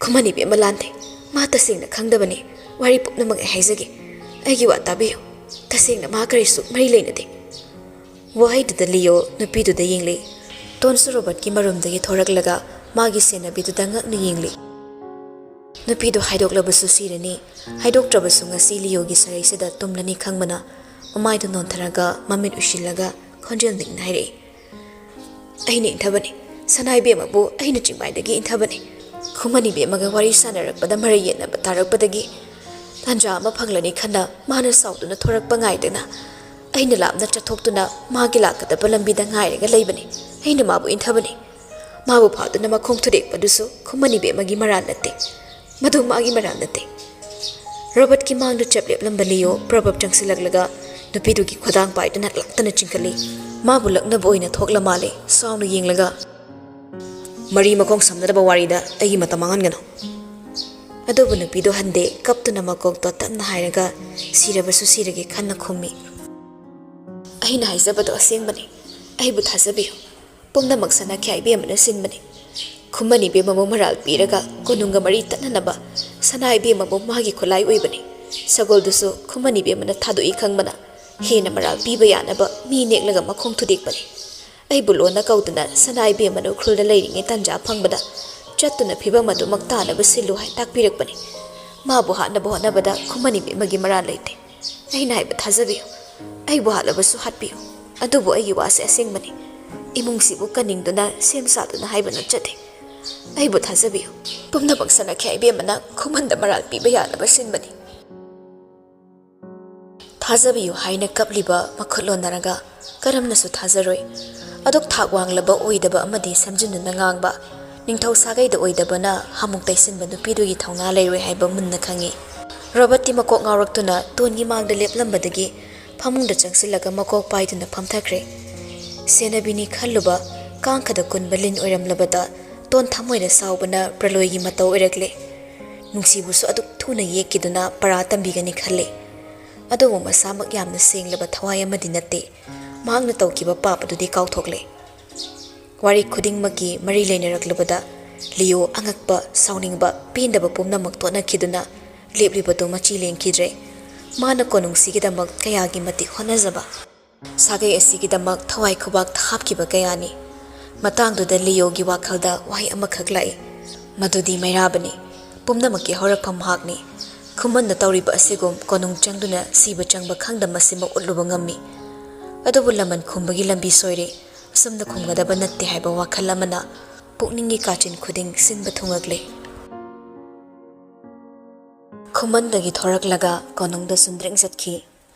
"ꯈꯨꯃꯟ ꯏꯕꯦꯝꯃ ꯂꯥꯟꯗꯦ꯫ ꯃꯥ ꯇꯁꯦꯡꯅ ꯈꯪꯗꯕꯅꯤ꯫ ꯋꯥꯔꯤ ꯄꯨꯝꯅꯃꯛ ꯑꯩ ꯍꯥꯏꯖꯒꯦ꯫ ꯑꯩꯒꯤ ꯋꯥ ꯇꯥꯕꯤꯌꯨ꯫ ꯇꯁꯦꯡꯅ ꯃꯥ ꯀꯔꯤꯁꯨ ꯃꯔꯤ ꯂꯩꯅꯗꯦ꯫" ꯋꯥꯍꯩꯗꯨꯗ ꯂꯤꯌꯣ ꯅꯨꯄꯤꯗꯨꯗ ꯌꯦꯡꯂꯛꯏ꯫ ꯇꯣꯟꯁꯨ ꯔꯣꯕꯔꯠꯀꯤ ꯃꯔꯨꯝꯗꯒꯤ ꯊꯣꯔꯛꯂꯒ ꯃꯥꯒꯤ ꯁꯦꯟꯅꯕꯤꯗꯨꯗ ꯉꯛꯅ ꯌꯦꯡꯂꯤ꯫ ꯅꯨꯄꯤꯗꯨ ꯍꯥꯏꯗꯣꯛꯂꯕꯁꯨ ꯁꯤꯔꯅꯤ, ꯍꯥꯏꯗꯣꯛꯇ꯭ꯔꯕꯁꯨ ꯉꯁꯤ ꯂꯤꯌꯣꯒꯤ ꯁꯔꯩꯁꯤꯗ ꯇꯨꯝꯂꯅꯤ ꯈꯪꯕꯅ ꯃꯃꯥꯏꯗꯨ ꯅꯣꯟꯊꯔꯒ ꯃꯃꯤꯠ ꯎꯏꯁꯤꯜꯂꯒ ꯈꯣꯟꯖꯦꯜ ꯅꯤꯛꯅ ꯍꯥꯏꯔꯛꯏ, "ꯑꯩꯅ ꯏꯟꯊꯕꯅꯤ꯫ ꯁꯅꯥ ꯏꯕꯦꯝꯃꯕꯨ ꯑꯩꯅ ꯆꯤꯡꯃꯥꯏꯗꯒꯤ ꯏꯟꯊꯕꯅꯤ꯫" ꯈꯨꯃꯟ ꯏꯕꯦꯝꯃꯒ ꯋꯥꯔꯤ ꯁꯥꯟꯅꯔꯛꯄꯗ ꯃꯔꯩ ꯌꯦꯠꯅꯕ ꯇꯥꯔꯛꯄꯗꯒꯤ ꯇꯥꯟꯖꯥ ꯑꯃ ꯐꯪꯂꯅꯤ ꯈꯟꯅ ꯃꯥꯅ ꯁꯥꯎꯗꯨꯅ ꯊꯣꯔꯛꯄ ꯉꯥꯏꯗꯅ ꯑꯩꯅ ꯂꯥꯞꯅ ꯆꯠꯊꯣꯛꯇꯨꯅ ꯃꯥꯒꯤ ꯂꯥꯛꯀꯗꯕ ꯂꯝꯕꯤꯗ ꯉꯥꯏꯔꯒ ꯂꯩꯕꯅꯤ꯫ ꯑꯩꯅ ꯃꯥꯕꯨ ꯏꯟꯊꯕꯅꯤ꯫ ꯃꯥꯕꯨ ꯐꯥꯗꯨꯅ ꯃꯈꯣꯡ ꯊꯨꯗꯦꯛꯄꯗꯨꯁꯨ ꯈꯨꯃꯟ ꯏꯕꯦꯝꯃꯒꯤ ꯃꯔꯥꯜ ꯅꯠꯇꯦ꯫ ꯃꯗꯨ ꯃꯥꯒꯤ ꯃꯔꯥꯜ ꯅꯠꯇꯦ꯫ ꯔꯣꯕꯔꯠꯀꯤ ꯃꯥꯡꯗ ꯆꯞ ꯂꯦꯞꯂꯝꯕ ꯂꯤꯌꯣ ꯄ꯭ꯔꯣꯕꯞ ꯆꯪꯁꯤꯜꯂꯛꯂꯒ ꯅꯨꯄꯤꯗꯨꯒꯤ ꯈꯨꯗꯥꯡ ꯄꯥꯏꯗꯨꯅ ꯂꯥꯛꯇꯅ ꯆꯤꯡꯈꯠꯂꯤ꯫ ꯃꯥꯕꯨ ꯂꯛꯅꯕ ꯑꯣꯏꯅ ꯊꯣꯛꯂ ꯃꯥꯜꯂꯦ꯫ ꯁꯥꯎꯅ ꯌꯦꯡꯂꯒ, "ꯃꯔꯤ ꯃꯈꯣꯡ ꯁꯝꯅꯗꯕ ꯋꯥꯔꯤꯗ ꯑꯩꯒꯤ ꯃꯇꯝ ꯃꯥꯡꯍꯟꯒꯅꯨ꯫" ꯑꯗꯨꯕꯨ ꯅꯨꯄꯤꯗꯨ ꯍꯟꯗꯦ꯫ ꯀꯞꯇꯨꯅ ꯃꯀꯣꯛꯇꯣ ꯇꯞꯅ ꯍꯥꯏꯔꯒ, "ꯁꯤꯔꯕꯁꯨ ꯁꯤꯔꯒꯦ" ꯈꯟꯅ ꯈꯨꯝꯃꯤ꯫ "ꯑꯩꯅ ꯍꯥꯏꯖꯕꯗꯣ ꯑꯁꯦꯡꯕꯅꯤ꯫ ꯑꯩꯕꯨ ꯊꯥꯖꯕꯤꯌꯨ꯫ ꯄꯨꯝꯅꯃꯛ ꯁꯅꯥꯈ꯭ꯌꯥ ꯏꯕꯦꯝꯃꯅ ꯁꯤꯟꯕꯅꯤ꯫ ꯈꯨꯃꯟ ꯏꯕꯦꯝꯃꯕꯨ ꯃꯔꯥꯜ ꯄꯤꯔꯒ ꯀꯣꯅꯨꯡꯒ ꯃꯔꯤ ꯇꯠꯅꯅꯕ ꯁꯅꯥ ꯏꯕꯦꯝꯃꯕꯨ ꯃꯥꯒꯤ ꯈꯨꯠꯂꯥꯏ ꯑꯣꯏꯕꯅꯤ꯫ ꯁꯒꯣꯜꯗꯨꯁꯨ ꯈꯨꯃꯟ ꯏꯕꯦꯝꯃꯅ ꯊꯥꯗꯣꯛꯏ ꯈꯪꯕꯅ ꯍꯦꯟꯅ ꯃꯔꯥꯜ ꯄꯤꯕ ꯌꯥꯅꯕ ꯃꯤ ꯅꯦꯛꯂꯒ ꯃꯈꯣꯡ ꯊꯨꯗꯦꯛꯄꯅꯤ꯫ ꯑꯩꯕꯨ ꯂꯣꯟꯅ ꯀꯧꯗꯨꯅ ꯁꯅꯥ ꯏꯕꯦꯝꯃꯅ ꯎꯈ꯭ꯔꯨꯜꯗ ꯂꯩꯔꯤꯉꯩ ꯇꯥꯟꯖꯥ ꯐꯪꯕꯗ ꯆꯠꯇꯨꯅ ꯐꯤꯕꯝ ꯑꯗꯨꯃꯛ ꯇꯥꯅꯕ ꯁꯤꯜꯂꯨ ꯍꯥꯏ ꯇꯥꯛꯄꯤꯔꯛꯄꯅꯤ꯫ ꯃꯥꯕꯨ ꯍꯥꯠꯅꯕ ꯍꯣꯠꯅꯕꯗ ꯈꯨꯃꯟ ꯏꯕꯦꯝꯃꯒꯤ ꯃꯔꯥꯜ ꯂꯩꯇꯦ꯫ ꯑꯩꯅ ꯍꯥꯏꯕ ꯊꯥꯖꯕꯤꯌꯨ꯫ ꯑꯩꯕꯨ ꯍꯥꯠꯂꯕꯁꯨ ꯍꯥꯠꯄꯤꯌꯨ꯫ ꯑꯗꯨꯕꯨ ꯑꯩꯒꯤ ꯋꯥꯁꯦ ꯑꯁꯦꯡꯕꯅꯤ꯫ ꯏꯃꯨꯡꯁꯤꯕꯨ ꯀꯟꯅꯤꯡꯗꯨꯅ ꯁꯦꯝ ꯁꯥꯗꯨꯅ ꯍꯥꯏꯕ ꯅꯠꯆꯗꯦ꯫ ꯑꯩꯕꯨ ꯊꯥꯖꯕꯤꯌꯨ꯫ ꯄꯨꯝꯅꯃꯛ ꯁꯅꯥꯈ꯭ꯌꯥ ꯏꯕꯦꯝꯃꯅ ꯈꯨꯃꯟꯗ ꯃꯔꯥꯜ ꯄꯤꯕ ꯌꯥꯅꯕ ꯁꯤꯟꯕꯅꯤ꯫" "ꯊꯥꯖꯕꯤꯌꯨ" ꯍꯥꯏꯅ ꯀꯞꯂꯤꯕ ꯃꯈꯨꯠ ꯂꯣꯟꯅꯔꯒ ꯀꯔꯝꯅꯁꯨ ꯊꯥꯖꯔꯣꯏ꯫ ꯑꯗꯨꯛ ꯊꯥꯛ ꯋꯥꯡꯂꯕ ꯑꯣꯏꯗꯕ ꯑꯃꯗꯤ ꯁꯦꯝꯖꯤꯟꯗꯨꯅ ꯉꯥꯡꯕ꯫ ꯅꯤꯡꯊꯧ ꯁꯥꯒꯩꯗ ꯑꯣꯏꯗꯕꯅ ꯍꯥꯃꯨꯛ ꯇꯩꯁꯤꯟꯕ ꯅꯨꯄꯤꯗꯨꯒꯤ ꯊꯧꯅꯥ ꯂꯩꯔꯣꯏ ꯍꯥꯏꯕ ꯃꯨꯟꯅ ꯈꯪꯏ꯫ ꯔꯣꯕꯔꯠꯇꯤ ꯃꯀꯣꯛ ꯉꯥꯎꯔꯛꯇꯨꯅ ꯇꯣꯟꯒꯤ ꯃꯥꯡꯗ ꯂꯦꯞꯂꯝꯕꯗꯒꯤ ꯐꯃꯨꯡꯗ ꯆꯪꯁꯤꯜꯂꯒ ꯃꯀꯣꯛ ꯄꯥꯏꯗꯨꯅ ꯐꯝꯊꯈ꯭ꯔꯦ꯫ ꯁꯦꯟꯅꯕꯤꯅꯤ ꯈꯜꯂꯨꯕ ꯀꯥꯡꯈꯗ ꯀꯨꯟꯕ ꯂꯤꯟ ꯑꯣꯏꯔꯝꯂꯕꯗ ꯇꯣꯟ ꯊꯃꯣꯏꯗ ꯁꯥꯎꯕꯅ ꯄ꯭ꯔꯂꯣꯏꯒꯤ ꯃꯇꯧ ꯑꯣꯏꯔꯛꯂꯦ꯫ ꯅꯨꯡꯁꯤꯕꯨꯁꯨ ꯑꯗꯨꯛ ꯊꯨꯅ ꯌꯦꯛꯈꯤꯗꯨꯅ ꯄꯔꯥ ꯇꯝꯕꯤꯒꯅꯤ ꯈꯜꯂꯦ꯫ ꯑꯗꯨꯕꯨ ꯃꯁꯥꯃꯛ ꯌꯥꯝꯅ ꯁꯦꯡꯂꯕ ꯊꯋꯥꯏ ꯑꯃꯗꯤ ꯅꯠꯇꯦ꯫ ꯃꯍꯥꯛꯅ ꯇꯧꯈꯤꯕ ꯄꯥꯞ ꯑꯗꯨꯗꯤ ꯀꯥꯎꯊꯣꯛꯂꯦ꯫ ꯋꯥꯔꯤ ꯈꯨꯗꯤꯡꯃꯛꯀꯤ ꯃꯔꯤ ꯂꯩꯅꯔꯛꯂꯕꯗ ꯂꯤꯑꯣ ꯑꯉꯛꯄ, ꯁꯥꯎꯅꯤꯡꯕ, ꯄꯦꯟꯗꯕ ꯄꯨꯝꯅꯃꯛ ꯇꯣꯠꯅꯈꯤꯗꯨꯅ ꯂꯦꯞꯂꯤꯕꯗꯨ ꯃꯆꯤ ꯂꯦꯡꯈꯤꯗ꯭ꯔꯦ꯫ ꯃꯥꯅ ꯀꯣꯅꯨꯡꯁꯤꯒꯤꯗꯃꯛ ꯀꯌꯥꯒꯤ ꯃꯇꯤꯛ ꯍꯣꯠꯅꯖꯕ꯫ ꯁꯥꯒꯩ ꯑꯁꯤꯒꯤꯗꯃꯛ ꯊꯋꯥꯏ ꯈꯨꯕꯥꯛꯇ ꯍꯥꯞꯈꯤꯕ ꯀꯌꯥꯅꯤ꯫ ꯃꯇꯥꯡꯗꯨꯗ ꯂꯤꯑꯣꯒꯤ ꯋꯥꯈꯜꯗ ꯋꯥꯍꯩ ꯑꯃꯈꯛ ꯂꯥꯛꯏ, ꯃꯗꯨꯗꯤ ꯃꯩꯔꯥꯕꯅꯤ꯫ ꯄꯨꯝꯅꯃꯛꯀꯤ ꯍꯧꯔꯛꯐꯝ ꯃꯍꯥꯛꯅꯤ꯫ ꯈꯨꯃꯟꯅ ꯇꯧꯔꯤꯕ ꯑꯁꯤꯒꯨꯝ ꯀꯣꯅꯨꯡ ꯆꯪꯗꯨꯅ ꯁꯤꯕ ꯆꯪꯕ ꯈꯪꯗ ꯃꯁꯤꯃꯛ ꯎꯠꯂꯨꯕ ꯉꯝꯃꯤ꯫ ꯑꯗꯨꯕꯨ ꯂꯃꯟ ꯈꯨꯝꯕꯒꯤ ꯂꯝꯕꯤ ꯁꯣꯏꯔꯦ꯫ ꯑꯁꯨꯝꯅ ꯈꯨꯝꯒꯗꯕ ꯅꯠꯇꯦ ꯍꯥꯏꯕ ꯋꯥꯈꯜ ꯑꯃꯅ ꯄꯨꯛꯅꯤꯡꯒꯤ ꯀꯥꯆꯤꯟ ꯈꯨꯗꯤꯡ ꯁꯤꯟꯕ ꯊꯨꯡꯉꯛꯂꯦ꯫ ꯈꯨꯃꯟꯗꯒꯤ ꯊꯣꯔꯛꯂꯒ ꯀꯣꯅꯨꯡꯗ ꯆꯨꯝꯗ꯭ꯔꯤꯡ ꯆꯠꯈꯤ꯫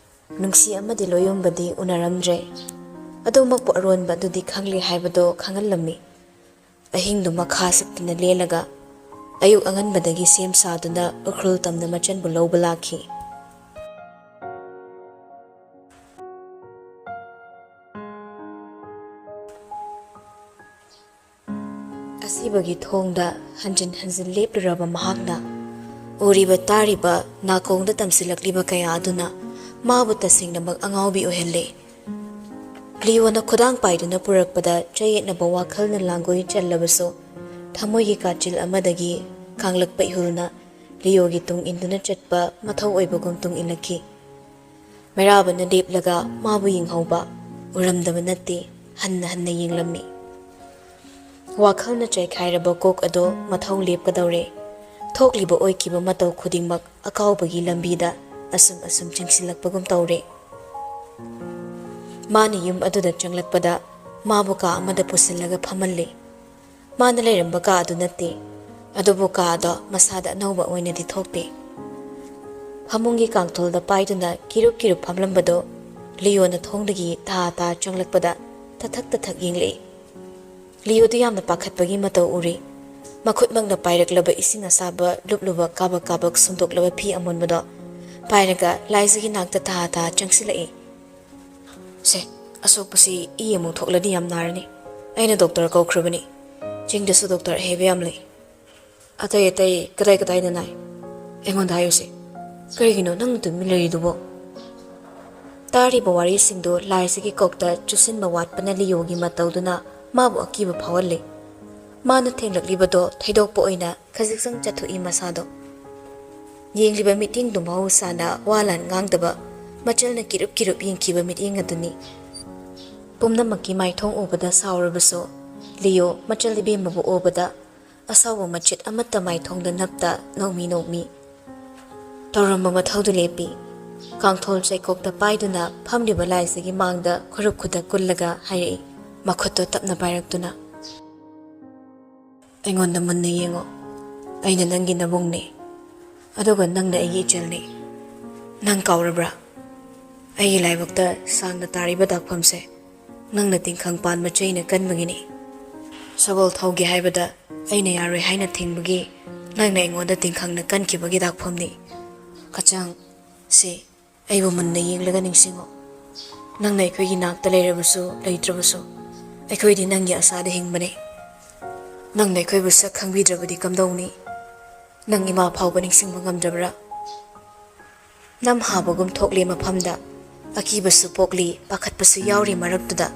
ꯅꯨꯡꯁꯤ ꯑꯃꯗꯤ ꯂꯣꯌꯨꯝꯕꯗꯤ ꯎꯅꯔꯝꯗ꯭ꯔꯦ꯫ ꯑꯗꯨꯃꯛꯄꯨ ꯑꯔꯣꯟꯕ ꯑꯗꯨꯗꯤ ꯈꯪꯂꯦ ꯍꯥꯏꯕꯗꯣ ꯈꯪꯍꯜꯂꯝꯃꯤ꯫ ꯑꯍꯤꯡꯗꯨ ꯃꯈꯥ ꯁꯛꯇꯨꯅ ꯂꯦꯜꯂꯒ ꯑꯌꯨꯛ ꯑꯉꯟꯕꯗꯒꯤ ꯁꯦꯝ ꯁꯥꯗꯨꯅ ꯎꯈ꯭ꯔꯨꯜ ꯇꯝꯅ ꯃꯆꯟꯕꯨ ꯂꯧꯕ ꯂꯥꯛꯈꯤ꯫ ꯑꯁꯤꯕꯒꯤ ꯊꯣꯡꯗ ꯍꯟꯖꯤꯟ ꯍꯟꯖꯤꯟ ꯂꯦꯞꯂꯨꯔꯕ ꯃꯍꯥꯛꯅ ꯎꯔꯤꯕ ꯇꯥꯔꯤꯕ ꯅꯥꯀꯣꯡꯗ ꯇꯝꯁꯤꯜꯂꯛꯂꯤꯕ ꯀꯌꯥ ꯑꯗꯨꯅ ꯃꯥꯕꯨ ꯇꯁꯦꯡꯅꯃꯛ ꯑꯉꯥꯎꯕꯤ ꯑꯣꯏꯍꯜꯂꯦ꯫ ꯂꯤꯑꯣꯅ ꯈꯨꯗꯥꯡ ꯄꯥꯏꯗꯨꯅ ꯄꯨꯔꯛꯄꯗ ꯆꯌꯦꯠꯅꯕ ꯋꯥꯈꯜꯅ ꯂꯥꯡꯒꯣꯏ ꯆꯜꯂꯕꯁꯨ, ꯊꯃꯣꯏꯒꯤ ꯀꯥꯆꯤꯜ ꯑꯃꯗꯒꯤ ꯀꯥꯡꯂꯛꯄ ꯏꯍꯨꯜꯅ ꯂꯤꯑꯣꯒꯤ ꯇꯨꯡ ꯏꯟꯗꯨꯅ ꯆꯠꯄ ꯃꯊꯧ ꯑꯣꯏꯕꯒꯨꯝ ꯇꯨꯡ ꯏꯜꯂꯛꯈꯤ꯫ ꯃꯩꯔꯥꯕꯅ ꯂꯦꯞꯂꯒ ꯃꯥꯕꯨ ꯌꯦꯡꯍꯧꯕ, ꯎꯔꯝꯗꯕ ꯅꯠꯇꯦ, ꯍꯟꯅ ꯍꯟꯅ ꯌꯦꯡꯂꯝꯃꯤ꯫ ꯋꯥꯈꯜꯅ ꯆꯥꯏꯈꯥꯏꯔꯕ ꯀꯣꯛ ꯑꯗꯣ ꯃꯊꯧ ꯂꯦꯞꯀꯗꯧꯔꯦ꯫ ꯊꯣꯛꯂꯤꯕ ꯑꯣꯏꯈꯤꯕ ꯃꯇꯧ ꯈꯨꯗꯤꯡꯃꯛ ꯑꯀꯥꯎꯕꯒꯤ ꯂꯝꯕꯤꯗ ꯑꯁꯨꯝ ꯑꯁꯨꯝ ꯆꯤꯡꯁꯤꯜꯂꯛꯄꯒꯨꯝ ꯇꯧꯔꯦ꯫ ꯃꯥꯅ ꯌꯨꯝ ꯑꯗꯨꯗ ꯆꯪꯂꯛꯄꯗ ꯃꯥꯕꯨ ꯀꯥ ꯑꯃꯗ ꯄꯨꯁꯤꯜꯂꯒ ꯐꯝꯍꯜꯂꯤ꯫ ꯃꯥꯅ ꯂꯩꯔꯝꯕ ꯀꯥ ꯑꯗꯨ ꯅꯠꯇꯦ, ꯑꯗꯨꯕꯨ ꯀꯥ ꯑꯗꯣ ꯃꯁꯥꯗ ꯑꯅꯧꯕ ꯑꯣꯏꯅꯗꯤ ꯊꯣꯛꯇꯦ꯫ ꯐꯃꯨꯡꯒꯤ ꯀꯥꯡꯊꯣꯜꯗ ꯄꯥꯏꯗꯨꯅ ꯀꯤꯔꯨꯞ ꯀꯤꯔꯨꯞ ꯐꯝꯂꯝꯕꯗꯣ ꯂꯤꯑꯣꯅ ꯊꯣꯡꯗꯒꯤ ꯇꯥ ꯇꯥ ꯆꯪꯂꯛꯄꯗ ꯇꯊꯛ ꯇꯊꯛ ꯌꯦꯡꯂꯛꯏ꯫ ꯂꯤꯑꯣꯗꯨ ꯌꯥꯝꯅ ꯄꯥꯈꯠꯄꯒꯤ ꯃꯇꯧ ꯎꯔꯤ꯫ ꯃꯈꯨꯠꯃꯛꯅ ꯄꯥꯏꯔꯛꯂꯕ ꯏꯁꯤꯡ ꯑꯁꯥꯕ ꯂꯨꯞꯂꯨꯕ ꯀꯥꯕꯛ ꯀꯥꯕꯛ ꯁꯨꯝꯗꯣꯛꯂꯕ ꯐꯤ ꯑꯃꯣꯟꯕꯗꯣ ꯄꯥꯏꯔꯒ ꯂꯥꯏꯖꯒꯤ ꯅꯥꯛꯇ ꯊꯥ ꯊꯥ ꯆꯪꯁꯤꯜꯂꯛꯏ꯫ "ꯁꯦ, ꯑꯁꯣꯛꯄꯁꯤ ꯏ ꯑꯃꯨꯛ ꯊꯣꯛꯂꯗꯤ ꯌꯥꯝ ꯅꯥꯔꯅꯤ꯫ ꯑꯩꯅ ꯗꯣꯛꯇꯔ ꯀꯧꯈ꯭ꯔꯕꯅꯤ꯫ ꯆꯤꯡꯗꯁꯨ ꯗꯣꯛꯇꯔ ꯑꯍꯩꯕ ꯌꯥꯝ ꯂꯩ꯫ ꯑꯇꯩ ꯑꯇꯩ ꯀꯗꯥꯏ ꯀꯗꯥꯏꯗ ꯅꯥꯏ? ꯑꯩꯉꯣꯟꯗ ꯍꯥꯏꯌꯨꯁꯦ꯫ ꯀꯔꯤꯒꯤꯅꯣ ꯅꯪꯅ ꯇꯨꯃꯤꯟ ꯂꯩꯔꯤꯗꯨꯕꯣ?" ꯇꯥꯔꯤꯕ ꯋꯥꯔꯤꯁꯤꯡꯗꯨ ꯂꯥꯏꯖꯒꯤ ꯀꯣꯛꯇ ꯆꯨꯁꯤꯟꯕ ꯋꯥꯠꯄꯅ ꯂꯤꯌꯣꯒꯤ ꯃꯇꯧꯗꯨꯅ ꯃꯥꯕꯨ ꯑꯀꯤꯕ ꯐꯥꯎꯍꯜꯂꯤ꯫ ꯃꯥꯅ ꯊꯦꯡꯂꯛꯂꯤꯕꯗꯣ ꯊꯩꯗꯣꯛꯄ ꯑꯣꯏꯅ ꯈꯖꯤꯛꯆꯪ ꯆꯠꯊꯣꯛꯏ ꯃꯁꯥꯗꯣ꯫ ꯌꯦꯡꯂꯤꯕ ꯃꯤꯠꯌꯦꯡꯗꯨ ꯃꯍꯧꯁꯥꯅ ꯋꯥ ꯂꯥꯟ ꯉꯥꯡꯗꯕ, ꯃꯆꯜꯅ ꯀꯤꯔꯨꯞ ꯀꯤꯔꯨꯞ ꯌꯦꯡꯈꯤꯕ ꯃꯤꯠꯌꯦꯡ ꯑꯗꯨꯅꯤ꯫ ꯄꯨꯝꯅꯃꯛꯀꯤ ꯃꯥꯏꯊꯣꯡ ꯎꯕꯗ ꯁꯥꯎꯔꯕꯁꯨ, ꯂꯤꯌꯣ ꯃꯆꯜ ꯏꯕꯦꯝꯃꯕꯨ ꯎꯕꯗ ꯑꯁꯥꯎꯕ ꯃꯆꯦꯠ ꯑꯃꯠꯇ ꯃꯥꯏꯊꯣꯡꯗ ꯅꯞꯇ ꯅꯣꯡꯃꯤ ꯅꯣꯡꯃꯤ ꯇꯧꯔꯝꯕ ꯃꯊꯧꯗꯨ ꯂꯦꯞꯄꯤ꯫ ꯀꯥꯡꯊꯣꯜ ꯆꯩꯀꯣꯛꯇ ꯄꯥꯏꯗꯨꯅ ꯐꯝꯂꯤꯕ ꯂꯥꯏꯖꯒꯤ ꯃꯥꯡꯗ ꯈꯨꯔꯨꯞ ꯈꯨꯗꯛ ꯀꯨꯜꯂꯒ ꯍꯥꯏꯔꯛꯏ, ꯃꯈꯨꯠꯇꯣ ꯇꯞꯅ ꯄꯥꯏꯔꯛꯇꯨꯅ꯫ "ꯑꯩꯉꯣꯟꯗ ꯃꯨꯟꯅ ꯌꯦꯡꯉꯣ꯫ ꯑꯩꯅ ꯅꯪꯒꯤ ꯅꯕꯨꯡꯅꯤ, ꯑꯗꯨꯒ ꯅꯪꯅ ꯑꯩꯒꯤ ꯏꯆꯜꯅꯤ꯫ ꯅꯪ ꯀꯥꯎꯔꯕ꯭ꯔꯥ? ꯑꯩꯒꯤ ꯂꯥꯏꯕꯛꯇ ꯁꯥꯡꯅ ꯇꯥꯔꯤꯕ ꯗꯥꯛꯐꯝꯁꯦ ꯅꯪꯅ ꯇꯤꯡꯈꯪ ꯄꯥꯟꯕ ꯆꯩꯅ ꯀꯟꯕꯒꯤꯅꯤ꯫ ꯁꯒꯣꯜ ꯊꯧꯒꯦ ꯍꯥꯏꯕꯗ ꯑꯩꯅ ꯌꯥꯔꯣꯏ ꯍꯥꯏꯅ ꯊꯤꯡꯕꯒꯤ ꯅꯪꯅ ꯑꯩꯉꯣꯟꯗ ꯇꯤꯡꯈꯪꯅ ꯀꯟꯈꯤꯕꯒꯤ ꯗꯥꯛꯐꯝꯅꯤ꯫ ꯀꯆꯥꯡ, ꯁꯤ ꯑꯩꯕꯨ ꯃꯨꯟꯅ ꯌꯦꯡꯂꯒ ꯅꯤꯡꯁꯤꯡꯉꯨ꯫ ꯅꯪꯅ ꯑꯩꯈꯣꯏꯒꯤ ꯅꯥꯛꯇ ꯂꯩꯔꯕꯁꯨ ꯂꯩꯇ꯭ꯔꯕꯁꯨ, ꯑꯩꯈꯣꯏꯗꯤ ꯅꯪꯒꯤ ꯑꯁꯥꯗ ꯍꯤꯡꯕꯅꯤ꯫ ꯅꯪꯅ ꯑꯩꯈꯣꯏꯕꯨ ꯁꯛ ꯈꯪꯕꯤꯗ꯭ꯔꯕꯗꯤ ꯀꯝꯗꯧꯅꯤ? ꯅꯪ ꯏꯃꯥ ꯐꯥꯎꯕ ꯅꯤꯡꯁꯤꯡꯕ ꯉꯝꯗ꯭ꯔꯕ꯭ꯔꯥ?" ꯅꯝ ꯍꯥꯕꯒꯨꯝ ꯊꯣꯛꯂꯦ ꯃꯐꯝꯗ꯫ ꯑꯀꯤꯕꯁꯨ ꯄꯣꯛꯂꯤ, ꯄꯥꯈꯠꯄꯁꯨ ꯌꯥꯎꯔꯤ ꯃꯔꯛꯇꯨꯗ꯫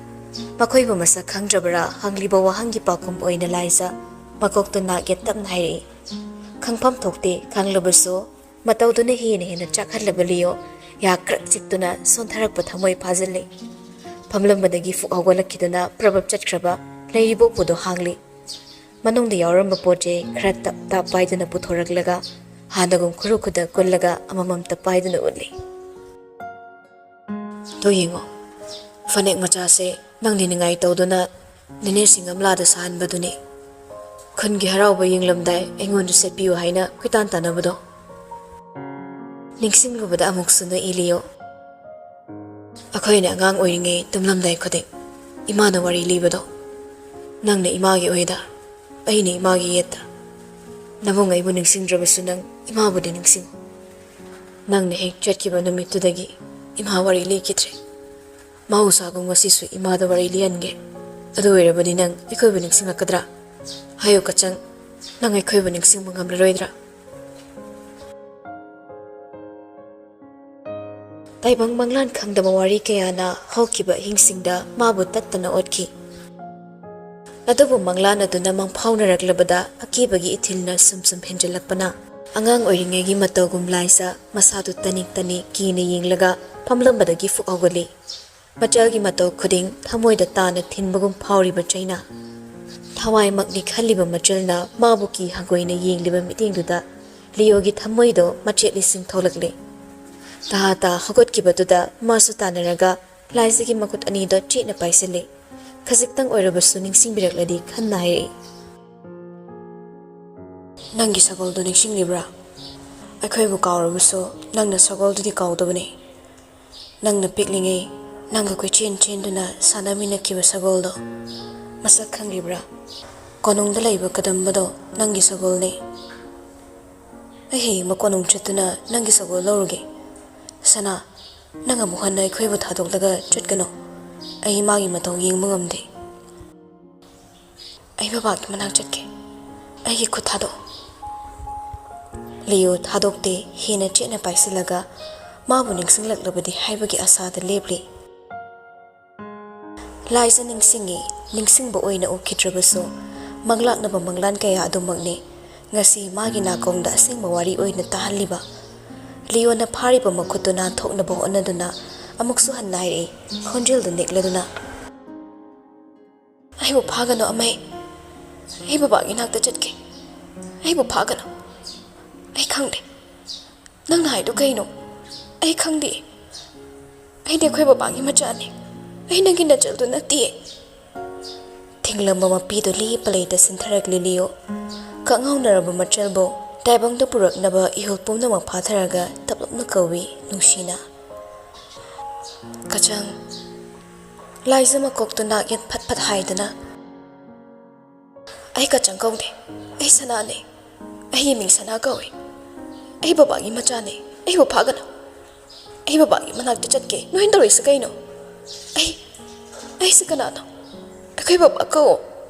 ꯃꯈꯣꯏꯕꯨ ꯃꯁꯛ ꯈꯪꯗ꯭ꯔꯕꯔꯥ ꯍꯪꯂꯤꯕ ꯋꯥꯍꯪꯒꯤ ꯄꯥꯎꯈꯨꯝ ꯑꯣꯏꯅ ꯂꯥꯏꯖ ꯃꯀꯣꯛꯇ ꯅꯥꯛ ꯌꯦꯠ ꯇꯞꯅ ꯍꯥꯏꯔꯛꯏ꯫ ꯈꯪꯐꯝ ꯊꯣꯛꯇꯦ, ꯈꯪꯂꯕꯁꯨ ꯃꯇꯧꯗꯨꯅ ꯍꯦꯟꯅ ꯍꯦꯟꯅ ꯆꯥꯛꯍꯜꯂꯕ ꯂꯤꯌꯣ ꯌꯥ ꯀ꯭ꯔꯛ ꯆꯤꯛꯇꯨꯅ ꯁꯣꯟꯊꯔꯛꯄ ꯊꯃꯣꯏ ꯐꯥꯖꯤꯜꯂꯤ꯫ ꯐꯝꯂꯝꯕꯗꯒꯤ ꯐꯨꯛ ꯍꯧꯒꯠꯂꯛꯈꯤꯗꯨꯅ ꯄ꯭ꯔꯕꯞ ꯆꯠꯈ꯭ꯔꯕ ꯂꯩꯔꯤꯕꯣꯛꯄꯨꯗꯣ ꯍꯥꯡꯂꯤ꯫ ꯃꯅꯨꯡꯗ ꯌꯥꯎꯔꯝꯕ ꯄꯣꯠ ꯆꯩ ꯈꯔ ꯇꯞ ꯇꯥꯞ ꯄꯥꯏꯗꯨꯅ ꯄꯨꯊꯣꯔꯛꯂꯒ ꯍꯥꯟꯅꯒꯨꯝ ꯈꯨꯔꯨ ꯈꯨꯗ ꯀꯨꯜꯂꯒ ꯑꯃꯃꯝꯇ ꯄꯥꯏꯗꯨꯅ ꯎꯠꯂꯤ꯫ "ꯇꯣ ꯌꯦꯡꯉꯣ, ꯐꯅꯦꯛ ꯃꯆꯥꯁꯦ ꯅꯪ ꯂꯤꯅꯤꯡꯉꯥꯏ ꯇꯧꯗꯨꯅ ꯅꯦꯅꯦ ꯁꯤꯡꯒꯝꯂꯥꯗ ꯁꯥꯍꯟꯕꯗꯨꯅꯤ꯫ ꯈꯨꯟꯒꯤ ꯍꯔꯥꯎꯕ ꯌꯦꯡꯂꯝꯗꯥꯏ ꯑꯩꯉꯣꯟꯗ ꯁꯦꯠꯄꯤꯌꯨ ꯍꯥꯏꯅ ꯀꯣꯏꯇꯥꯟ ꯇꯥꯟꯅꯕꯗꯣ꯫ ꯅꯤꯡꯁꯤꯡꯂꯨꯕꯗ ꯑꯃꯨꯛꯁꯨ ꯅꯣꯛꯏ ꯂꯤꯌꯣ꯫ ꯑꯩꯈꯣꯏꯅ ꯑꯉꯥꯡ ꯑꯣꯏꯔꯤꯉꯩ ꯇꯨꯝꯂꯝꯗꯥꯏ ꯈꯨꯗꯤꯡ ꯏꯃꯥꯅ ꯋꯥꯔꯤ ꯂꯤꯕꯗꯣ꯫ ꯅꯪꯅ ꯏꯃꯥꯒꯤ ꯑꯣꯏꯗ, ꯑꯩꯅ ꯏꯃꯥꯒꯤ ꯌꯦꯠꯇ꯫ ꯅꯕꯨꯡ ꯑꯩꯕꯨ ꯅꯤꯡꯁꯤꯡꯗ꯭ꯔꯕꯁꯨ ꯅꯪ ꯏꯃꯥꯕꯨꯗꯤ ꯅꯤꯡꯁꯤꯡꯉꯨ꯫ ꯅꯪꯅ ꯍꯦꯛ ꯆꯠꯈꯤꯕ ꯅꯨꯃꯤꯠꯇꯨꯗꯒꯤ ꯏꯃꯥ ꯋꯥꯔꯤ ꯂꯤꯈꯤꯗ꯭ꯔꯦ꯫ ꯃꯍꯧꯁꯥꯒꯨꯝ ꯉꯁꯤꯁꯨ ꯏꯃꯥꯗ ꯋꯥꯔꯤ ꯂꯤꯍꯟꯒꯦ꯫ ꯑꯗꯨ ꯑꯣꯏꯔꯕꯗꯤ ꯅꯪ ꯑꯩꯈꯣꯏꯕꯨ ꯅꯤꯡꯁꯤꯡꯂꯛꯀꯗ꯭ꯔꯥ? ꯍꯥꯏꯌꯨ ꯀꯆꯪ, ꯅꯪ ꯑꯩꯈꯣꯏꯕꯨ ꯅꯤꯡꯁꯤꯡꯕ ꯉꯝꯂꯔꯣꯏꯗ꯭ꯔꯥ? ꯇꯥꯏꯕꯪ ꯃꯪꯂꯥꯟ ꯈꯪꯗꯕ ꯋꯥꯔꯤ ꯀꯌꯥꯅ ꯍꯧꯈꯤꯕ ꯑꯍꯤꯡꯁꯤꯡꯗ ꯃꯥꯕꯨ ꯇꯠꯇꯅ ꯑꯣꯠꯈꯤ꯫ ꯑꯗꯨꯕꯨ ꯃꯪꯂꯥꯟ ꯑꯗꯨꯅ ꯃꯪꯐꯥꯎꯅꯔꯛꯂꯕꯗ ꯑꯀꯤꯕꯒꯤ ꯏꯊꯤꯜꯅ ꯁꯨꯝ ꯁꯨꯝ ꯍꯦꯟꯖꯜꯂꯛꯄꯅ, ꯑꯉꯥꯡ ꯑꯣꯏꯔꯤꯉꯩꯒꯤ ꯃꯇꯧꯒꯨꯝ ꯂꯥꯏꯖ ꯃꯁꯥꯗꯨ ꯇꯅꯤꯛ ꯇꯅꯤꯛ ꯀꯤꯅ ꯌꯦꯡꯂꯒ ꯐꯝꯂꯝꯕꯗꯒꯤ ꯐꯨꯛ ꯍꯧꯒꯠꯂꯤ꯫ ꯃꯆꯜꯒꯤ ꯃꯇꯧ ꯈꯨꯗꯤꯡ ꯊꯃꯣꯏꯗ ꯇꯥꯅ ꯊꯤꯟꯕꯒꯨꯝ ꯐꯥꯎꯔꯤꯕ ꯆꯩꯅꯥ꯫ ꯊꯋꯥꯏꯃꯛꯅꯤ ꯈꯜꯂꯤꯕ ꯃꯆꯜꯅ ꯃꯥꯕꯨ ꯀꯤ ꯍꯪꯒꯣꯏꯅ ꯌꯦꯡꯂꯤꯕ ꯃꯤꯠꯌꯦꯡꯗꯨꯗ ꯂꯤꯌꯣꯒꯤ ꯊꯃꯣꯏꯗꯣ ꯃꯆꯦꯠ ꯂꯤꯁꯤꯡ ꯊꯣꯛꯂꯛꯂꯦ꯫ ꯇꯍꯥ ꯇꯥ ꯍꯧꯒꯠꯈꯤꯕꯗꯨꯗ ꯃꯥꯁꯨ ꯇꯥꯟꯅꯔꯒ ꯂꯥꯏꯖꯒꯤ ꯃꯈꯨꯠ ꯑꯅꯤꯗꯣ ꯆꯦꯠꯅ ꯄꯥꯏꯁꯤꯜꯂꯤ꯫ ꯈꯖꯤꯛꯇꯪ ꯑꯣꯏꯔꯕꯁꯨ ꯅꯤꯡꯁꯤꯡꯕꯤꯔꯛꯂꯗꯤ ꯈꯟꯅ ꯍꯥꯏꯔꯛꯏ꯫ "ꯅꯪꯒꯤ ꯁꯒꯣꯜꯗꯨ ꯅꯤꯡꯁꯤꯡꯂꯤꯕ꯭ꯔꯥ? ꯑꯩꯈꯣꯏꯕꯨ ꯀꯥꯎꯔꯕꯁꯨ ꯅꯪꯅ ꯁꯒꯣꯜꯗꯨꯗꯤ ꯀꯥꯎꯗꯕꯅꯤ꯫ ꯅꯪꯅ ꯄꯤꯛꯂꯤꯉꯩ ꯅꯪꯒ ꯀꯣꯏꯆꯦꯟ ꯆꯦꯟꯗꯨꯅ ꯁꯥꯟꯅꯃꯤꯟꯅꯈꯤꯕ ꯁꯒꯣꯜꯗꯣ ꯃꯁꯛ ꯈꯪꯂꯤꯕ꯭ꯔꯥ? ꯀꯣꯅꯨꯡꯗ ꯂꯩꯕ ꯀꯗꯝꯕꯗꯣ ꯅꯪꯒꯤ ꯁꯒꯣꯜꯅꯤ꯫ ꯑꯩ ꯍꯌꯦꯡ ꯃꯀꯣꯟ ꯑꯃꯨꯛ ꯆꯠꯇꯨꯅ ꯅꯪꯒꯤ ꯁꯒꯣꯜ ꯂꯧꯔꯨꯒꯦ꯫ ꯁꯅꯥ, ꯅꯪ ꯑꯃꯨꯛ ꯍꯟꯅ ꯑꯩꯈꯣꯏꯕꯨ ꯊꯥꯗꯣꯛꯂꯒ ꯆꯠꯀꯅꯨ꯫ ꯑꯩ ꯃꯥꯒꯤ ꯃꯇꯧ ꯌꯦꯡꯕ ꯉꯝꯗꯦ꯫ ꯑꯩ ꯕꯕꯥꯒꯤ ꯃꯅꯥꯛ ꯆꯠꯀꯦ꯫ ꯑꯩꯒꯤ ꯈꯨꯠ ꯊꯥꯗꯣꯛꯑꯣ꯫" ꯂꯤꯌꯣ ꯊꯥꯗꯣꯛꯇꯦ, ꯍꯦꯟꯅ ꯆꯦꯠꯅ ꯄꯥꯏꯁꯤꯜꯂꯒ ꯃꯥꯕꯨ ꯅꯤꯡꯁꯤꯡꯂꯛꯂꯕꯗꯤ ꯍꯥꯏꯕꯒꯤ ꯑꯁꯥꯗ ꯂꯦꯞꯂꯤ꯫ ꯂꯥꯏꯖ ꯅꯤꯡꯁꯤꯡꯉꯤ, ꯅꯤꯡꯁꯤꯡꯕ ꯑꯣꯏꯅ ꯎꯈꯤꯗ꯭ꯔꯕꯁꯨ, ꯃꯪꯂꯥꯛꯅꯕ ꯃꯪꯂꯥꯟ ꯀꯌꯥ ꯑꯗꯨꯃꯛꯅꯤ ꯉꯁꯤ ꯃꯥꯒꯤ ꯅꯥꯀꯣꯡꯗ ꯑꯁꯦꯡꯕ ꯋꯥꯔꯤ ꯑꯣꯏꯅ ꯇꯥꯍꯜꯂꯤꯕ꯫ ꯂꯤꯌꯣꯅ ꯐꯥꯔꯤꯕ ꯃꯈꯨꯠꯇꯨ ꯅꯥꯟꯊꯣꯛꯅꯕ ꯍꯣꯠꯅꯗꯨꯅ ꯑꯃꯨꯛꯁꯨ ꯍꯟꯅ ꯍꯥꯏꯔꯛꯏ, ꯈꯣꯟꯖꯦꯜꯗꯨ ꯅꯦꯛꯂꯗꯨꯅ꯫ "ꯑꯩꯕꯨ ꯐꯥꯒꯅꯨ ꯑꯃꯩ꯫ ꯑꯩ ꯕꯕꯥꯒꯤ ꯅꯥꯛꯇ ꯆꯠꯀꯦ꯫ ꯑꯩꯕꯨ ꯐꯥꯒꯅꯨ꯫ ꯑꯩ ꯈꯪꯗꯦ꯫ ꯅꯪꯅ ꯍꯥꯏꯗꯣ ꯀꯩꯅꯣ? ꯑꯩ ꯈꯪꯗꯦ꯫ ꯑꯩꯗꯤ ꯑꯩꯈꯣꯏ ꯕꯕꯥꯒꯤ ꯃꯆꯥꯅꯤ꯫ ꯑꯩ ꯅꯪꯒꯤ ꯅꯆꯜꯗꯨ ꯅꯠꯇꯤꯌꯦ꯫" ꯊꯤꯡꯂꯝꯕ ꯃꯄꯤꯗꯨ ꯂꯦꯞꯄ ꯂꯩꯇ ꯁꯤꯟꯊꯔꯛꯂꯤ ꯂꯤꯌꯣ꯫ ꯀꯛꯉꯥꯎꯅꯔꯕ ꯃꯆꯜꯕꯨ ꯇꯥꯏꯕꯪꯗ ꯄꯨꯔꯛꯅꯕ ꯏꯍꯨꯜ ꯄꯨꯝꯅꯃꯛ ꯐꯥꯊꯔꯒ ꯇꯞꯂꯞꯅ ꯀꯧꯏ ꯅꯨꯡꯁꯤꯅ꯫ "ꯀꯆꯪ꯫" ꯂꯥꯏꯖ ꯃꯀꯣꯛꯇꯨ ꯅꯥꯛ ꯌꯦꯠ ꯐꯠ ꯐꯠ ꯍꯥꯏꯗꯨꯅ, ꯑꯩ ꯀꯆꯪ ꯀꯧꯗꯦ꯫ ꯑꯩ ꯁꯅꯥꯅꯦ꯫ ꯑꯩꯒꯤ ꯃꯤꯡ ꯁꯅꯥ ꯀꯧꯏ꯫ ꯑꯩ ꯕꯕꯥꯒꯤ ꯃꯆꯥꯅꯦ꯫ ꯑꯩꯕꯨ ꯐꯥꯒꯅꯨ꯫ ꯑꯩ ꯕꯕꯥꯒꯤ ꯃꯅꯥꯛꯇ ꯆꯠꯀꯦ꯫ ꯅꯣꯏꯅ ꯇꯧꯔꯤꯁꯤ ꯀꯩꯅꯣ? ꯑꯩ, ꯑꯩꯁꯤ ꯀꯅꯥꯅꯣ? ꯑꯩꯈꯣꯏ ꯕꯕꯥ ꯀꯧ꯫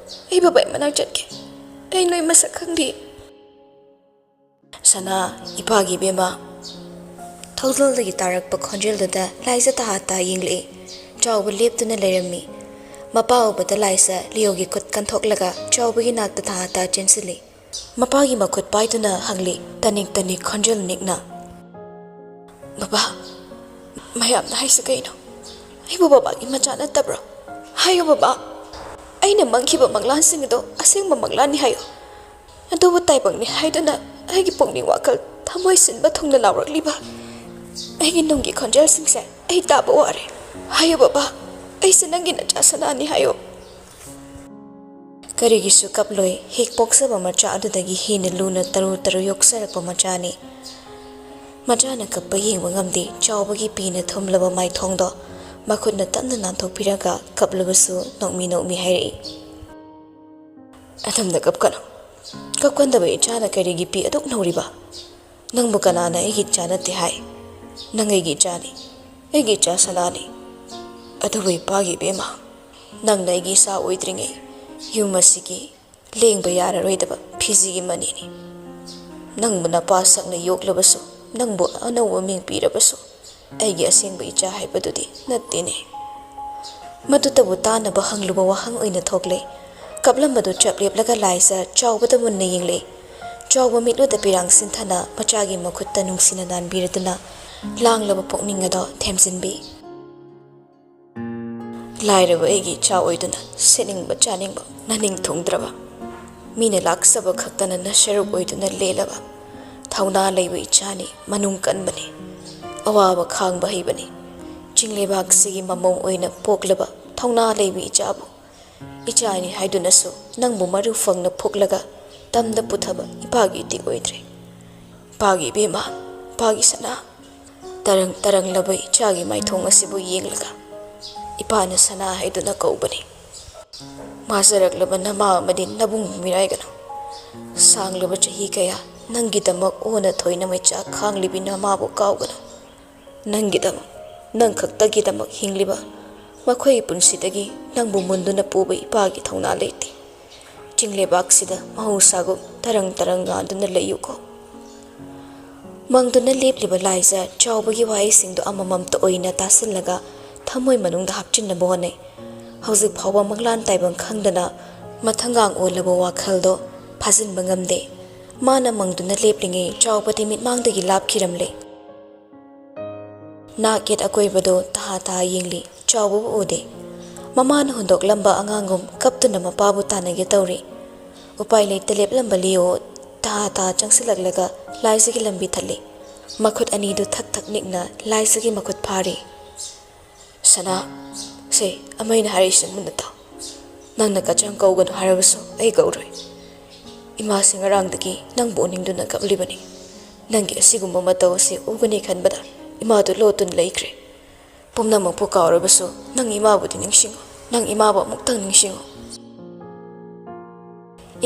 ꯑꯩ ꯕꯕꯥꯒꯤ ꯃꯅꯥꯛ ꯆꯠꯀꯦ꯫ ꯑꯩ ꯅꯣꯏ ꯃꯁꯛ ꯈꯪꯗꯦ꯫ ꯁꯅꯥ, ꯏꯄꯥꯒꯤ ꯏꯕꯦꯝꯃ꯫ ꯊꯧꯗꯜꯗꯒꯤ ꯇꯥꯔꯛꯄ ꯈꯣꯟꯖꯦꯜꯗꯨꯗ ꯂꯥꯏꯖ ꯇꯍꯥ ꯇꯍꯥ ꯌꯦꯡꯂꯛꯏ꯫ ꯆꯥꯎꯕ ꯂꯦꯞꯇꯨꯅ ꯂꯩꯔꯝꯃꯤ꯫ ꯃꯄꯥ ꯎꯕꯗ ꯂꯥꯏꯖ ꯂꯤꯌꯣꯒꯤ ꯈꯨꯠ ꯀꯟꯊꯣꯛꯂꯒ ꯆꯥꯎꯕꯒꯤ ꯅꯥꯛꯇ ꯇꯍꯥ ꯇꯍꯥ ꯆꯦꯟꯁꯤꯜꯂꯤ꯫ ꯃꯄꯥꯒꯤ ꯃꯈꯨꯠ ꯄꯥꯏꯗꯨꯅ ꯍꯪꯂꯤ, ꯇꯅꯤꯛ ꯇꯅꯤꯛ ꯈꯣꯟꯖꯦꯜ ꯅꯤꯛꯅ, "ꯕꯕꯥ, ꯃꯌꯥꯝꯅ ꯍꯥꯏꯁꯤ ꯀꯩꯅꯣ? ꯑꯩꯕꯨ ꯕꯕꯥꯒꯤ ꯃꯆꯥ ꯅꯠꯇꯕ꯭ꯔꯣ? ꯍꯥꯏꯌꯨ ꯕꯕꯥ, ꯑꯩꯅ ꯃꯪꯈꯤꯕ ꯃꯪꯂꯥꯟꯁꯤꯡ ꯑꯗꯣ ꯑꯁꯦꯡꯕ ꯃꯪꯂꯥꯟꯅꯤ ꯍꯥꯏꯌꯨ꯫ ꯑꯗꯨꯕꯨ ꯇꯥꯏꯕꯪꯅꯤ ꯍꯥꯏꯗꯨꯅ ꯑꯩꯒꯤ ꯄꯨꯛꯅꯤꯡ ꯋꯥꯈꯜ ꯊꯃꯣꯏ ꯁꯤꯟꯕ ꯊꯨꯡꯅ ꯂꯥꯎꯔꯛꯂꯤꯕ ꯑꯩꯒꯤ ꯅꯨꯡꯒꯤ ꯈꯣꯟꯖꯦꯜꯁꯤꯡꯁꯦ ꯑꯩ ꯇꯥꯕ ꯋꯥꯔꯦ꯫ ꯍꯥꯏꯌꯨ ꯕꯕꯥ, ꯑꯩꯁꯦ ꯅꯪꯒꯤ ꯅꯆꯥ ꯁꯅꯥꯅꯤ ꯍꯥꯏꯌꯨ꯫" ꯀꯔꯤꯒꯤꯁꯨ ꯀꯞꯂꯣꯏ, ꯍꯦꯛ ꯄꯣꯛꯆꯕ ꯃꯆꯥ ꯑꯗꯨꯗꯒꯤ ꯍꯦꯟꯅ ꯂꯨꯅ ꯇꯔꯨ ꯇꯔꯨ ꯌꯣꯛꯆꯔꯛꯄ ꯃꯆꯥꯅꯤ꯫ ꯃꯆꯥꯅ ꯀꯞꯄ ꯌꯦꯡꯕ ꯉꯝꯗꯦ꯫ ꯆꯥꯎꯕꯒꯤ ꯄꯤꯅ ꯊꯨꯝꯂꯕ ꯃꯥꯏꯊꯣꯡꯗꯣ ꯃꯈꯨꯠꯅ ꯇꯞꯅ ꯅꯥꯟꯊꯣꯛꯄꯤꯔꯒ ꯀꯞꯂꯕꯁꯨ ꯅꯣꯛꯃꯤ ꯅꯣꯛꯃꯤ ꯍꯥꯏꯔꯛꯏ, "ꯑꯗꯨꯝꯅ ꯀꯞꯀꯅꯨ꯫ ꯀꯞꯀꯟꯗꯕ ꯏꯆꯥꯅ ꯀꯔꯤꯒꯤ ꯄꯤ ꯑꯗꯨꯛ ꯅꯧꯔꯤꯕ? ꯅꯪꯕꯨ ꯀꯅꯥꯅ ꯑꯩꯒꯤ ꯏꯆꯥ ꯅꯠꯇꯦ ꯍꯥꯏ? ꯅꯪ ꯑꯩꯒꯤ ꯏꯆꯥꯅꯤ, ꯑꯩꯒꯤ ꯏꯆꯥ ꯁꯅꯥꯅꯤ꯫ ꯑꯗꯨꯕꯨ ꯏꯄꯥꯒꯤ ꯏꯕꯦꯝꯃ, ꯅꯪꯅ ꯑꯩꯒꯤ ꯏꯆꯥ ꯑꯣꯏꯗ꯭ꯔꯤꯉꯩ ꯌꯨꯝ ꯑꯁꯤꯒꯤ ꯂꯦꯡꯕ ꯌꯥꯔꯔꯣꯏꯗꯕ ꯐꯤꯖꯤꯒꯤ ꯃꯅꯤꯅꯤ꯫ ꯅꯪꯕꯨ ꯅꯄꯥ ꯁꯛꯅ ꯌꯣꯛꯂꯕꯁꯨ, ꯅꯪꯕꯨ ꯑꯅꯧꯕ ꯃꯤꯡ ꯄꯤꯔꯕꯁꯨ, ꯑꯩꯒꯤ ꯑꯁꯦꯡꯕ ꯏꯆꯥ ꯍꯥꯏꯕꯗꯨꯗꯤ ꯅꯠꯇꯦꯅꯦ꯫" ꯃꯗꯨꯇꯕꯨ ꯇꯥꯅꯕ ꯍꯪꯂꯨꯕ ꯋꯥꯍꯪ ꯑꯣꯏꯅ ꯊꯣꯛꯂꯦ꯫ ꯀꯞꯂꯝꯕꯗꯨ ꯆꯞ ꯂꯦꯞꯂꯒ ꯂꯥꯏꯖ ꯆꯥꯎꯕꯗ ꯃꯨꯟꯅ ꯌꯦꯡꯂꯦ꯫ ꯆꯥꯎꯕ ꯃꯤꯠꯂꯨꯗ ꯄꯤꯔꯥꯡ ꯁꯤꯟꯊꯅ ꯃꯆꯥꯒꯤ ꯃꯈꯨꯠꯇ ꯅꯨꯡꯁꯤꯅ ꯅꯥꯟꯕꯤꯔꯗꯨꯅ ꯂꯥꯡꯂꯕ ꯄꯨꯛꯅꯤꯡ ꯑꯗꯣ ꯊꯦꯝꯖꯤꯟꯕꯤ꯫ ꯂꯥꯏꯔꯕ ꯑꯩꯒꯤ ꯏꯆꯥ ꯑꯣꯏꯗꯨꯅ ꯁꯦꯠꯅꯤꯡꯕ ꯆꯥꯅꯤꯡꯕ ꯅꯅꯤꯡ ꯊꯨꯡꯗ꯭ꯔꯕ, ꯃꯤꯅ ꯂꯥꯛꯆꯕ ꯈꯛꯇꯅ ꯅꯁꯔꯨꯛ ꯑꯣꯏꯗꯨꯅ ꯂꯦꯜꯂꯕ ꯊꯧꯅꯥ ꯂꯩꯕ ꯏꯆꯥꯅꯤ, ꯃꯅꯨꯡ ꯀꯟꯕꯅꯤ, ꯑꯋꯥꯕ ꯈꯥꯡꯕ ꯍꯩꯕꯅꯤ꯫ ꯆꯤꯡꯂꯩꯕꯥꯛꯁꯤꯒꯤ ꯃꯃꯣꯝ ꯑꯣꯏꯅ ꯄꯣꯛꯂꯕ ꯊꯧꯅꯥ ꯂꯩꯕ ꯏꯆꯥꯕꯨ ꯏꯆꯥꯅꯤ ꯍꯥꯏꯗꯨꯅꯁꯨ ꯅꯪꯕꯨ ꯃꯔꯨ ꯐꯪꯅ ꯐꯨꯛꯂꯒ ꯇꯝꯗ ꯄꯨꯊꯕ ꯏꯄꯥꯒꯤ ꯏꯇꯤꯛ ꯑꯣꯏꯗ꯭ꯔꯦ꯫ ꯏꯄꯥꯒꯤ ꯏꯕꯦꯝꯃ, ꯏꯄꯥꯒꯤ ꯁꯅꯥ, ꯇꯔꯪ ꯇꯔꯪꯂꯕ ꯏꯆꯥꯒꯤ ꯃꯥꯏꯊꯣꯡ ꯑꯁꯤꯕꯨ ꯌꯦꯡꯂꯒ ꯏꯄꯥꯅ ꯁꯅꯥ ꯍꯥꯏꯗꯨꯅ ꯀꯧꯕꯅꯤ꯫ ꯃꯥꯖꯔꯛꯂꯕ ꯅꯃꯥ ꯑꯃꯗꯤ ꯅꯕꯨꯡ ꯃꯤꯔꯥꯏꯒꯅꯨ꯫ ꯁꯥꯡꯂꯕ ꯆꯍꯤ ꯀꯌꯥ ꯅꯪꯒꯤꯗꯃꯛ ꯑꯣꯟꯅ ꯊꯣꯏꯅ ꯃꯩꯆꯥꯛ ꯈꯥꯡꯂꯤꯕꯤ ꯅꯃꯥꯕꯨ ꯀꯥꯎꯒꯅꯨ꯫ ꯅꯪꯒꯤꯗꯃꯛ, ꯅꯪ ꯈꯛꯇꯒꯤꯗꯃꯛ ꯍꯤꯡꯂꯤꯕ ꯃꯈꯣꯏꯒꯤ ꯄꯨꯟꯁꯤꯗꯒꯤ ꯅꯪꯕꯨ ꯃꯨꯟꯗꯨꯅ ꯄꯨꯕ ꯏꯄꯥꯒꯤ ꯊꯧꯅꯥ ꯂꯩꯇꯦ꯫ ꯆꯤꯡ ꯂꯩꯕꯥꯛꯁꯤꯗ ꯃꯍꯧꯁꯥꯒꯨꯝ ꯇꯔꯪ ꯇꯔꯪ ꯉꯥꯟꯗꯨꯅ ꯂꯩꯌꯨꯀꯣ꯫ ꯃꯪꯗꯨꯅ ꯂꯦꯞꯂꯤꯕ ꯂꯥꯏꯖ ꯆꯥꯎꯕꯒꯤ ꯋꯥꯍꯩꯁꯤꯡꯗꯨ ꯑꯃꯃꯝꯇ ꯑꯣꯏꯅ ꯇꯥꯁꯤꯜꯂꯒ ꯊꯃꯣꯏ ꯃꯅꯨꯡꯗ ꯍꯥꯞꯆꯤꯟꯅꯕ ꯍꯣꯠꯅꯩ꯫ ꯍꯧꯖꯤꯛ ꯐꯥꯎꯕ ꯃꯪꯂꯥꯟ ꯇꯥꯏꯕꯪ ꯈꯪꯗꯅ ꯃꯊꯪꯒꯥꯡ ꯑꯣꯜꯂꯕ ꯋꯥꯈꯜꯗꯣ ꯐꯥꯖꯤꯟꯕ ꯉꯝꯗꯦ꯫ ꯃꯥꯅ ꯃꯪꯗꯨꯅ ꯂꯦꯞꯂꯤꯉꯩ ꯆꯥꯎꯕꯗꯤ ꯃꯤꯠꯃꯥꯡꯗꯒꯤ ꯂꯥꯞꯈꯤꯔꯝꯂꯦ꯫ ꯅꯥꯛ ꯌꯦꯠ ꯑꯀꯣꯏꯕꯗꯣ ꯇꯍꯥ ꯇꯍꯥ ꯌꯦꯡꯂꯤ, ꯆꯥꯎꯕꯕꯨ ꯎꯗꯦ꯫ ꯃꯃꯥꯅ ꯍꯨꯟꯗꯣꯛꯂꯝꯕ ꯑꯉꯥꯡꯒꯨꯝ ꯀꯞꯇꯨꯅ ꯃꯄꯥꯕꯨ ꯇꯥꯟꯅꯒꯦ ꯇꯧꯔꯤ꯫ ꯎꯄꯥꯏ ꯂꯩꯇ ꯂꯦꯞꯂꯝꯕ ꯂꯤꯑꯣ ꯇꯍꯥ ꯇꯍꯥ ꯆꯪꯁꯤꯜꯂꯛꯂꯒ ꯂꯥꯏꯖꯒꯤ ꯂꯝꯕꯤ ꯊꯠꯂꯤ꯫ ꯃꯈꯨꯠ ꯑꯅꯤꯗꯨ ꯊꯛ ꯊꯛ ꯅꯤꯛꯅ ꯂꯥꯏꯖꯒꯤ ꯃꯈꯨꯠ ꯐꯥꯔꯤ꯫ "ꯁꯅꯥ, ꯁꯦ, ꯑꯃꯩꯅ ꯍꯥꯏꯔꯤꯁꯤ ꯃꯨꯟꯅ ꯇꯥꯎ꯫ ꯅꯪꯅ ꯀꯆꯥꯡ ꯀꯧꯒꯅꯨ ꯍꯥꯏꯔꯕꯁꯨ ꯑꯩ ꯀꯧꯔꯣꯏ꯫ ꯏꯃꯥꯁꯤ ꯉꯔꯥꯡꯗꯒꯤ ꯅꯪꯕꯨ ꯎꯅꯤꯡꯗꯨꯅ ꯀꯞꯂꯤꯕꯅꯤ꯫ ꯅꯪꯒꯤ ꯑꯁꯤꯒꯨꯝꯕ ꯃꯇꯧ ꯑꯁꯤ ꯎꯒꯅꯤ ꯈꯟꯕꯗ ꯏꯃꯥꯗꯨ ꯂꯣꯠꯇꯨꯅ ꯂꯩꯈ꯭ꯔꯦ꯫ ꯄꯨꯝꯅꯃꯛꯄꯨ ꯀꯥꯎꯔꯕꯁꯨ ꯅꯪ ꯏꯃꯥꯕꯨꯗꯤ ꯅꯤꯡꯁꯤꯡꯉꯨ꯫ ꯅꯪ ꯏꯃꯥꯕꯨ ꯑꯃꯨꯛꯇꯪ ꯅꯤꯡꯁꯤꯡꯉꯨ꯫"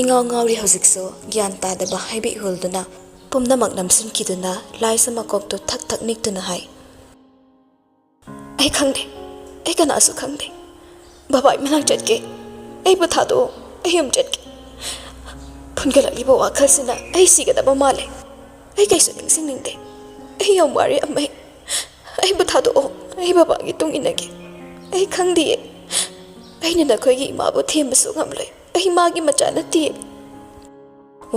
ꯏꯉꯥꯎ ꯉꯥꯎꯔꯤ ꯍꯧꯖꯤꯛꯁꯨ ꯒ꯭ꯌꯥꯟ ꯇꯥꯗꯕ ꯍꯥꯏꯕ ꯏꯍꯨꯜꯗꯨꯅ ꯄꯨꯝꯅꯃꯛ ꯅꯝꯁꯤꯟꯈꯤꯗꯨꯅ ꯂꯥꯏꯖ ꯃꯀꯣꯛꯇꯨ ꯊꯛ ꯊꯛ ꯅꯤꯛꯇꯨꯅ ꯍꯥꯏ꯫ "ꯑꯩ ꯈꯪꯗꯦ, ꯑꯩ ꯀꯅꯥꯁꯨ ꯈꯪꯗꯦ꯫ ꯕꯕꯥꯒꯤ ꯃꯅꯥꯛ ꯆꯠꯀꯦ꯫ ꯑꯩꯕꯨ ꯊꯥꯗꯣꯛꯑꯣ, ꯑꯩ ꯌꯨꯝ ꯆꯠꯀꯦ꯫ ꯐꯨꯟꯒꯠꯂꯛꯂꯤꯕ ꯋꯥꯈꯜꯁꯤꯅ ꯑꯩ ꯁꯤꯒꯗꯕ ꯃꯥꯜꯂꯦ꯫ ꯑꯩ ꯀꯩꯁꯨ ꯅꯤꯡꯁꯤꯡꯅꯤꯡꯗꯦ꯫ ꯑꯩ ꯌꯥꯝ ꯋꯥꯔꯦ ꯑꯃꯩ꯫ ꯑꯩꯕꯨ ꯊꯥꯗꯣꯛꯑꯣ, ꯑꯩ ꯕꯕꯥꯒꯤ ꯇꯨꯡ ꯏꯟꯅꯒꯦ꯫ ꯑꯩ ꯈꯪꯗꯤꯌꯦ꯫ ꯑꯩꯅ ꯅꯈꯣꯏꯒꯤ ꯏꯃꯥꯕꯨ ꯊꯦꯝꯕꯁꯨ ꯉꯝꯂꯣꯏ꯫ ꯑꯩ ꯃꯥꯒꯤ ꯃꯆꯥ ꯅꯠꯇꯤꯌꯦ꯫"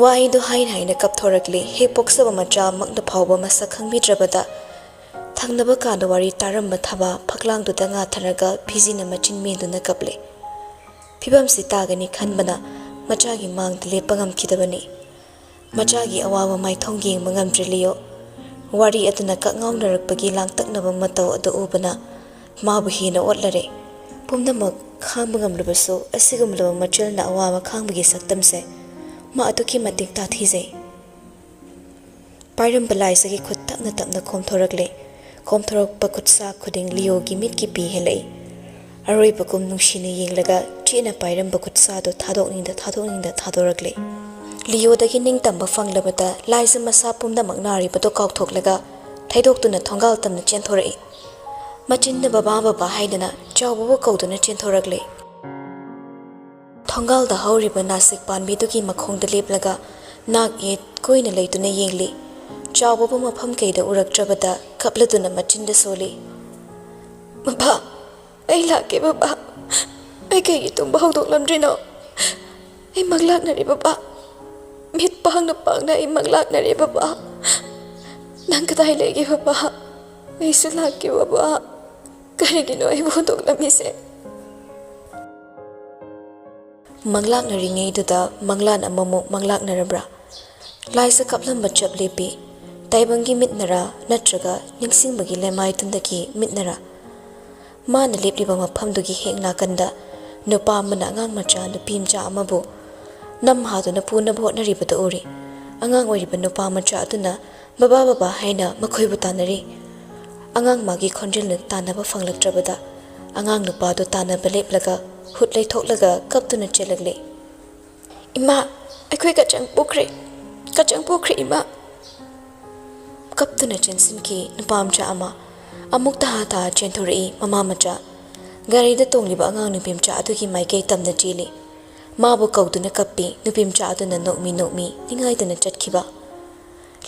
ꯋꯥꯍꯩꯗꯨ ꯍꯥꯏꯅ ꯍꯥꯏꯅ ꯀꯞꯊꯣꯔꯛꯂꯦ꯫ ꯍꯦꯛ ꯄꯣꯛꯆꯕ ꯃꯆꯥꯃꯛꯅ ꯐꯥꯎꯕ ꯃꯁꯛ ꯈꯪꯕꯤꯗ꯭ꯔꯕꯗ ꯊꯪꯅꯕ ꯀꯥꯗ ꯋꯥꯔꯤ ꯇꯥꯔꯝꯕ ꯊꯕꯥ ꯐꯛꯂꯥꯡꯗꯨꯗ ꯉꯥꯊꯔꯒ ꯐꯤꯖꯤꯅ ꯃꯆꯤꯟ ꯃꯦꯟꯗꯨꯅ ꯀꯞꯂꯦ꯫ ꯐꯤꯕꯝꯁꯤ ꯇꯥꯒꯅꯤ ꯈꯟꯕꯅ ꯃꯆꯥꯒꯤ ꯃꯥꯡꯗ ꯂꯦꯞꯄ ꯉꯝꯈꯤꯗꯕꯅꯤ꯫ ꯃꯆꯥꯒꯤ ꯑꯋꯥꯕ ꯃꯥꯏꯊꯣꯡ ꯌꯦꯡꯕ ꯉꯝꯗ꯭ꯔꯦ ꯂꯤꯑꯣ꯫ ꯋꯥꯔꯤ ꯑꯗꯨꯅ ꯀꯛꯉꯥꯎꯅꯔꯛꯄꯒꯤ ꯂꯥꯡꯇꯛꯅꯕ ꯃꯇꯧ ꯑꯗꯨ ꯎꯕꯅ ꯃꯥꯕꯨ ꯍꯦꯟꯅ ꯑꯣꯠꯂꯔꯦ꯫ ꯄꯨꯝꯅꯃꯛ ꯈꯥꯡꯕ ꯉꯝꯂꯕꯁꯨ ꯑꯁꯤꯒꯨꯝꯂꯕ ꯃꯆꯜꯅ ꯑꯋꯥꯕ ꯈꯥꯡꯕꯒꯤ ꯁꯛꯇꯝꯁꯦ ꯃꯥ ꯑꯗꯨꯛꯀꯤ ꯃꯇꯤꯛ ꯇꯥꯊꯤꯖꯩ꯫ ꯄꯥꯏꯔꯝꯕ ꯂꯥꯏꯖꯒꯤ ꯈꯨꯠ ꯇꯞꯅ ꯇꯞꯅ ꯈꯣꯝꯊꯣꯔꯛꯂꯦ꯫ ꯈꯣꯝꯊꯣꯔꯛꯄ ꯈꯨꯠꯁꯥ ꯈꯨꯗꯤꯡ ꯂꯤꯑꯣꯒꯤ ꯃꯤꯠꯀꯤ ꯄꯤ ꯍꯦꯜꯂꯛꯏ꯫ ꯑꯔꯣꯏꯕꯒꯨꯝ ꯅꯨꯡꯁꯤꯅ ꯌꯦꯡꯂꯒ ꯏꯅ ꯄꯥꯏꯔꯝꯕ ꯈꯨꯠꯁꯥꯗꯣ ꯊꯥꯗꯣꯛꯅꯤꯡꯗ ꯊꯥꯗꯣꯛꯅꯤꯡꯗ ꯊꯥꯗꯣꯔꯛꯂꯦ꯫ ꯂꯤꯌꯣꯗꯒꯤ ꯅꯤꯡꯇꯝꯕ ꯐꯪꯂꯕꯗ ꯂꯥꯏꯖ ꯃꯁꯥ ꯄꯨꯝꯅꯃꯛ ꯅꯥꯔꯤꯕꯗꯣ ꯀꯥꯎꯊꯣꯛꯂꯒ ꯊꯩꯗꯣꯛꯇꯨꯅ ꯊꯣꯡꯒꯥꯜ ꯇꯝꯅ ꯆꯦꯟꯊꯣꯔꯛꯏ꯫ ꯃꯆꯤꯟꯅ "ꯕꯕꯥ, ꯕꯕꯥ" ꯍꯥꯏꯗꯨꯅ ꯆꯥꯎꯕꯕꯨ ꯀꯧꯗꯨꯅ ꯆꯦꯟꯊꯣꯔꯛꯂꯦ꯫ ꯊꯣꯡꯒꯥꯜꯗ ꯍꯧꯔꯤꯕ ꯅꯥꯁꯤꯛ ꯄꯥꯝꯕꯤꯗꯨꯒꯤ ꯃꯈꯣꯡꯗ ꯂꯦꯞꯂꯒ ꯅꯥꯛ ꯌꯦꯠ ꯀꯣꯏꯅ ꯂꯩꯗꯨꯅ ꯌꯦꯡꯂꯤ꯫ ꯆꯥꯎꯕꯕꯨ ꯃꯐꯝ ꯀꯩꯗ ꯎꯔꯛꯇ꯭ꯔꯕꯗ ꯀꯞꯂꯗꯨꯅ ꯃꯆꯤꯟꯗ ꯁꯣꯜꯂꯤ꯫ "ꯕꯕꯥ, ꯑꯩ ꯂꯥꯛꯀꯦ ꯕꯕꯥ꯫ ꯑꯩ ꯀꯩꯒꯤ ꯇꯨꯝꯕ ꯍꯧꯗꯣꯛꯂꯝꯗ꯭ꯔꯤꯅꯣ? ꯑꯩ ꯃꯪꯂꯥꯛꯅꯔꯦ ꯕꯕꯥ꯫ ꯃꯤꯠ ꯄꯥꯡꯅ ꯄꯥꯡꯅ ꯑꯩ ꯃꯪꯂꯥꯛꯅꯔꯦ ꯕꯕꯥ꯫ ꯅꯪ ꯀꯗꯥꯏ ꯂꯩꯒꯦ ꯕꯕꯥ? ꯑꯩꯁꯨ ꯂꯥꯛꯀꯦ ꯕꯕꯥ꯫ ꯀꯔꯤꯒꯤꯅꯣ ꯑꯩꯕꯨ ꯍꯨꯟꯗꯣꯛꯂꯝꯃꯤꯁꯦ?" ꯃꯪꯂꯥꯛꯅꯔꯤꯉꯩꯗꯨꯗ ꯃꯪꯂꯥꯟ ꯑꯃꯃꯨꯛ ꯃꯪꯂꯥꯛꯅꯔꯕ꯭ꯔꯥ? ꯂꯥꯏꯖ ꯀꯞꯂꯝꯕ ꯆꯞ ꯂꯦꯞꯄꯤ꯫ ꯇꯥꯏꯕꯪꯒꯤ ꯃꯤꯠꯅꯔꯥ, ꯅꯠꯇ꯭ꯔꯒ ꯅꯤꯡꯁꯤꯡꯕꯒꯤ ꯂꯩꯃꯥꯏ ꯇꯨꯝꯗꯒꯤ ꯃꯤꯠꯅꯔꯥ? ꯃꯥꯅ ꯂꯦꯞꯂꯤꯕ ꯃꯐꯝꯗꯨꯒꯤ ꯍꯦꯛ ꯅꯥꯀꯟꯗ ꯅꯨꯄꯥ ꯑꯃꯅ ꯑꯉꯥꯡ ꯃꯆꯥ ꯅꯨꯄꯤ ꯃꯆꯥ ꯑꯃꯕꯨ ꯅꯝ ꯍꯥꯗꯨꯅ ꯄꯨꯅꯕ ꯍꯣꯠꯅꯔꯤꯕꯗꯨ ꯎꯔꯤ꯫ ꯑꯉꯥꯡ ꯑꯣꯏꯔꯤꯕ ꯅꯨꯄꯥ ꯃꯆꯥ ꯑꯗꯨꯅ "ꯕꯕꯥ, ꯕꯕꯥ" ꯍꯥꯏꯅ ꯃꯈꯣꯏꯕꯨ ꯇꯥꯟꯅꯔꯤ꯫ ꯑꯉꯥꯡ ꯃꯥꯒꯤ ꯈꯣꯟꯖꯦꯜꯅ ꯇꯥꯟꯅꯕ ꯐꯪꯂꯛꯇ꯭ꯔꯕꯗ ꯑꯉꯥꯡ ꯅꯨꯄꯥꯗꯨ ꯇꯥꯟꯅꯕ ꯂꯦꯞꯂꯒ ꯍꯨꯠ ꯂꯩꯊꯣꯛꯂꯒ ꯀꯞꯇꯨꯅ ꯆꯦꯜꯂꯛꯂꯦ꯫ "ꯏꯃꯥ, ꯑꯩꯈꯣꯏ ꯀꯆꯪ ꯄꯣꯛꯈ꯭ꯔꯦ, ꯀꯆꯪ ꯄꯣꯛꯈ꯭ꯔꯦ ꯏꯃꯥ!" ꯀꯞꯇꯨꯅ ꯆꯦꯟꯁꯤꯟꯈꯤ ꯅꯨꯄꯥ ꯃꯆꯥ ꯑꯃ꯫ ꯑꯃꯨꯛ ꯇꯍꯥ ꯇꯍꯥ ꯆꯦꯟꯊꯣꯔꯛꯏ ꯃꯃꯥ ꯃꯆꯥ꯫ ꯒꯥꯔꯤꯗ ꯇꯣꯡꯂꯤꯕ ꯑꯉꯥꯡ ꯅꯨꯄꯤ ꯃꯆꯥ ꯑꯗꯨꯒꯤ ꯃꯥꯏꯀꯩ ꯇꯝꯅ ꯆꯦꯜꯂꯤ꯫ ꯃꯥꯕꯨ ꯀꯧꯗꯨꯅ ꯀꯞꯄꯤ꯫ ꯅꯨꯄꯤ ꯃꯆꯥ ꯑꯗꯨꯅ ꯅꯣꯛꯃꯤ ꯅꯣꯛꯃꯤ ꯅꯤꯡꯉꯥꯏꯗꯅ ꯆꯠꯈꯤꯕ꯫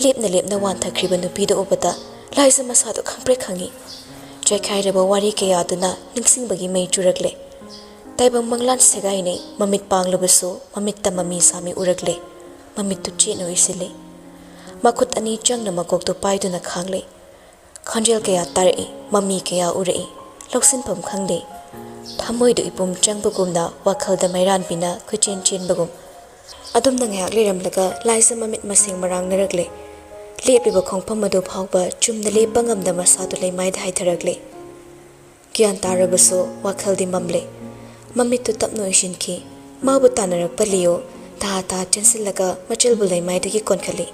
ꯂꯦꯞꯅ ꯂꯦꯞꯅ ꯋꯥꯟꯊꯈ꯭ꯔꯤꯕ ꯅꯨꯄꯤꯗꯨ ꯎꯕꯗ ꯂꯥꯏꯖ ꯃꯁꯥꯗꯨ ꯈꯪꯄ꯭ꯔꯦꯛ ꯈꯪꯉꯤ꯫ ꯆꯥꯏꯈꯥꯏꯔꯕ ꯋꯥꯔꯤ ꯀꯌꯥꯗꯨꯅ ꯅꯤꯡꯁꯤꯡꯕꯒꯤ ꯃꯩ ꯆꯨꯔꯛꯂꯦ꯫ ꯇꯥꯏꯕꯪ ꯃꯪꯂꯥꯟ ꯁꯦꯒꯥꯏꯅꯩ꯫ ꯃꯃꯤꯠ ꯄꯥꯡꯂꯕꯁꯨ ꯃꯃꯤꯠꯇ ꯃꯃꯤ ꯁꯥꯃꯤ ꯎꯔꯛꯂꯦ꯫ ꯃꯃꯤꯠꯇꯨ ꯆꯦꯠꯅ ꯎꯏꯁꯤꯜꯂꯤ꯫ ꯃꯈꯨꯠ ꯑꯅꯤ ꯆꯪꯅ ꯃꯀꯣꯛꯇꯨ ꯄꯥꯏꯗꯨꯅ ꯈꯥꯡꯂꯤ꯫ ꯈꯣꯟꯖꯦꯜ ꯀꯌꯥ ꯇꯥꯔꯛꯏ, ꯃꯃꯤ ꯀꯌꯥ ꯎꯔꯛꯏ, ꯂꯧꯁꯤꯟꯐꯝ ꯈꯪꯗꯦ꯫ ꯊꯃꯣꯏꯗꯨ ꯏꯄꯨꯝ ꯆꯪꯕꯒꯨꯝꯅ ꯋꯥꯈꯜꯗ ꯃꯩꯔꯥꯟꯕꯤꯅ ꯀꯣꯏꯆꯦꯟ ꯆꯦꯟꯕꯒꯨꯝ꯫ ꯑꯗꯨꯝꯅ ꯉꯥꯏꯍꯥꯛ ꯂꯩꯔꯝꯂꯒ ꯂꯥꯏꯖ ꯃꯃꯤꯠ ꯃꯁꯤꯡ ꯃꯔꯥꯡꯅꯔꯛꯂꯦ꯫ ꯂꯦꯞꯂꯤꯕ ꯈꯣꯡꯐꯝ ꯑꯗꯨ ꯐꯥꯎꯕ ꯆꯨꯝꯅ ꯂꯦꯞꯄ ꯉꯝꯗ ꯃꯁꯥꯗꯨ ꯂꯩꯃꯥꯏꯗ ꯍꯥꯏꯊꯔꯛꯂꯦ꯫ ꯒ꯭ꯌꯥꯟ ꯇꯥꯔꯕꯁꯨ ꯋꯥꯈꯜꯗꯤ ꯃꯝꯂꯦ꯫ ꯃꯃꯤꯠꯇꯨ ꯇꯞꯅ ꯎꯏꯁꯤꯟꯈꯤ꯫ ꯃꯥꯕꯨ ꯇꯥꯟꯅꯔꯛꯄ ꯂꯤꯌꯣ ꯇꯍꯥ ꯇꯍꯥ ꯆꯦꯟꯁꯤꯜꯂꯒ ꯃꯆꯜꯕꯨ ꯂꯩꯃꯥꯏꯗꯒꯤ ꯀꯣꯟꯈꯠꯂꯤ꯫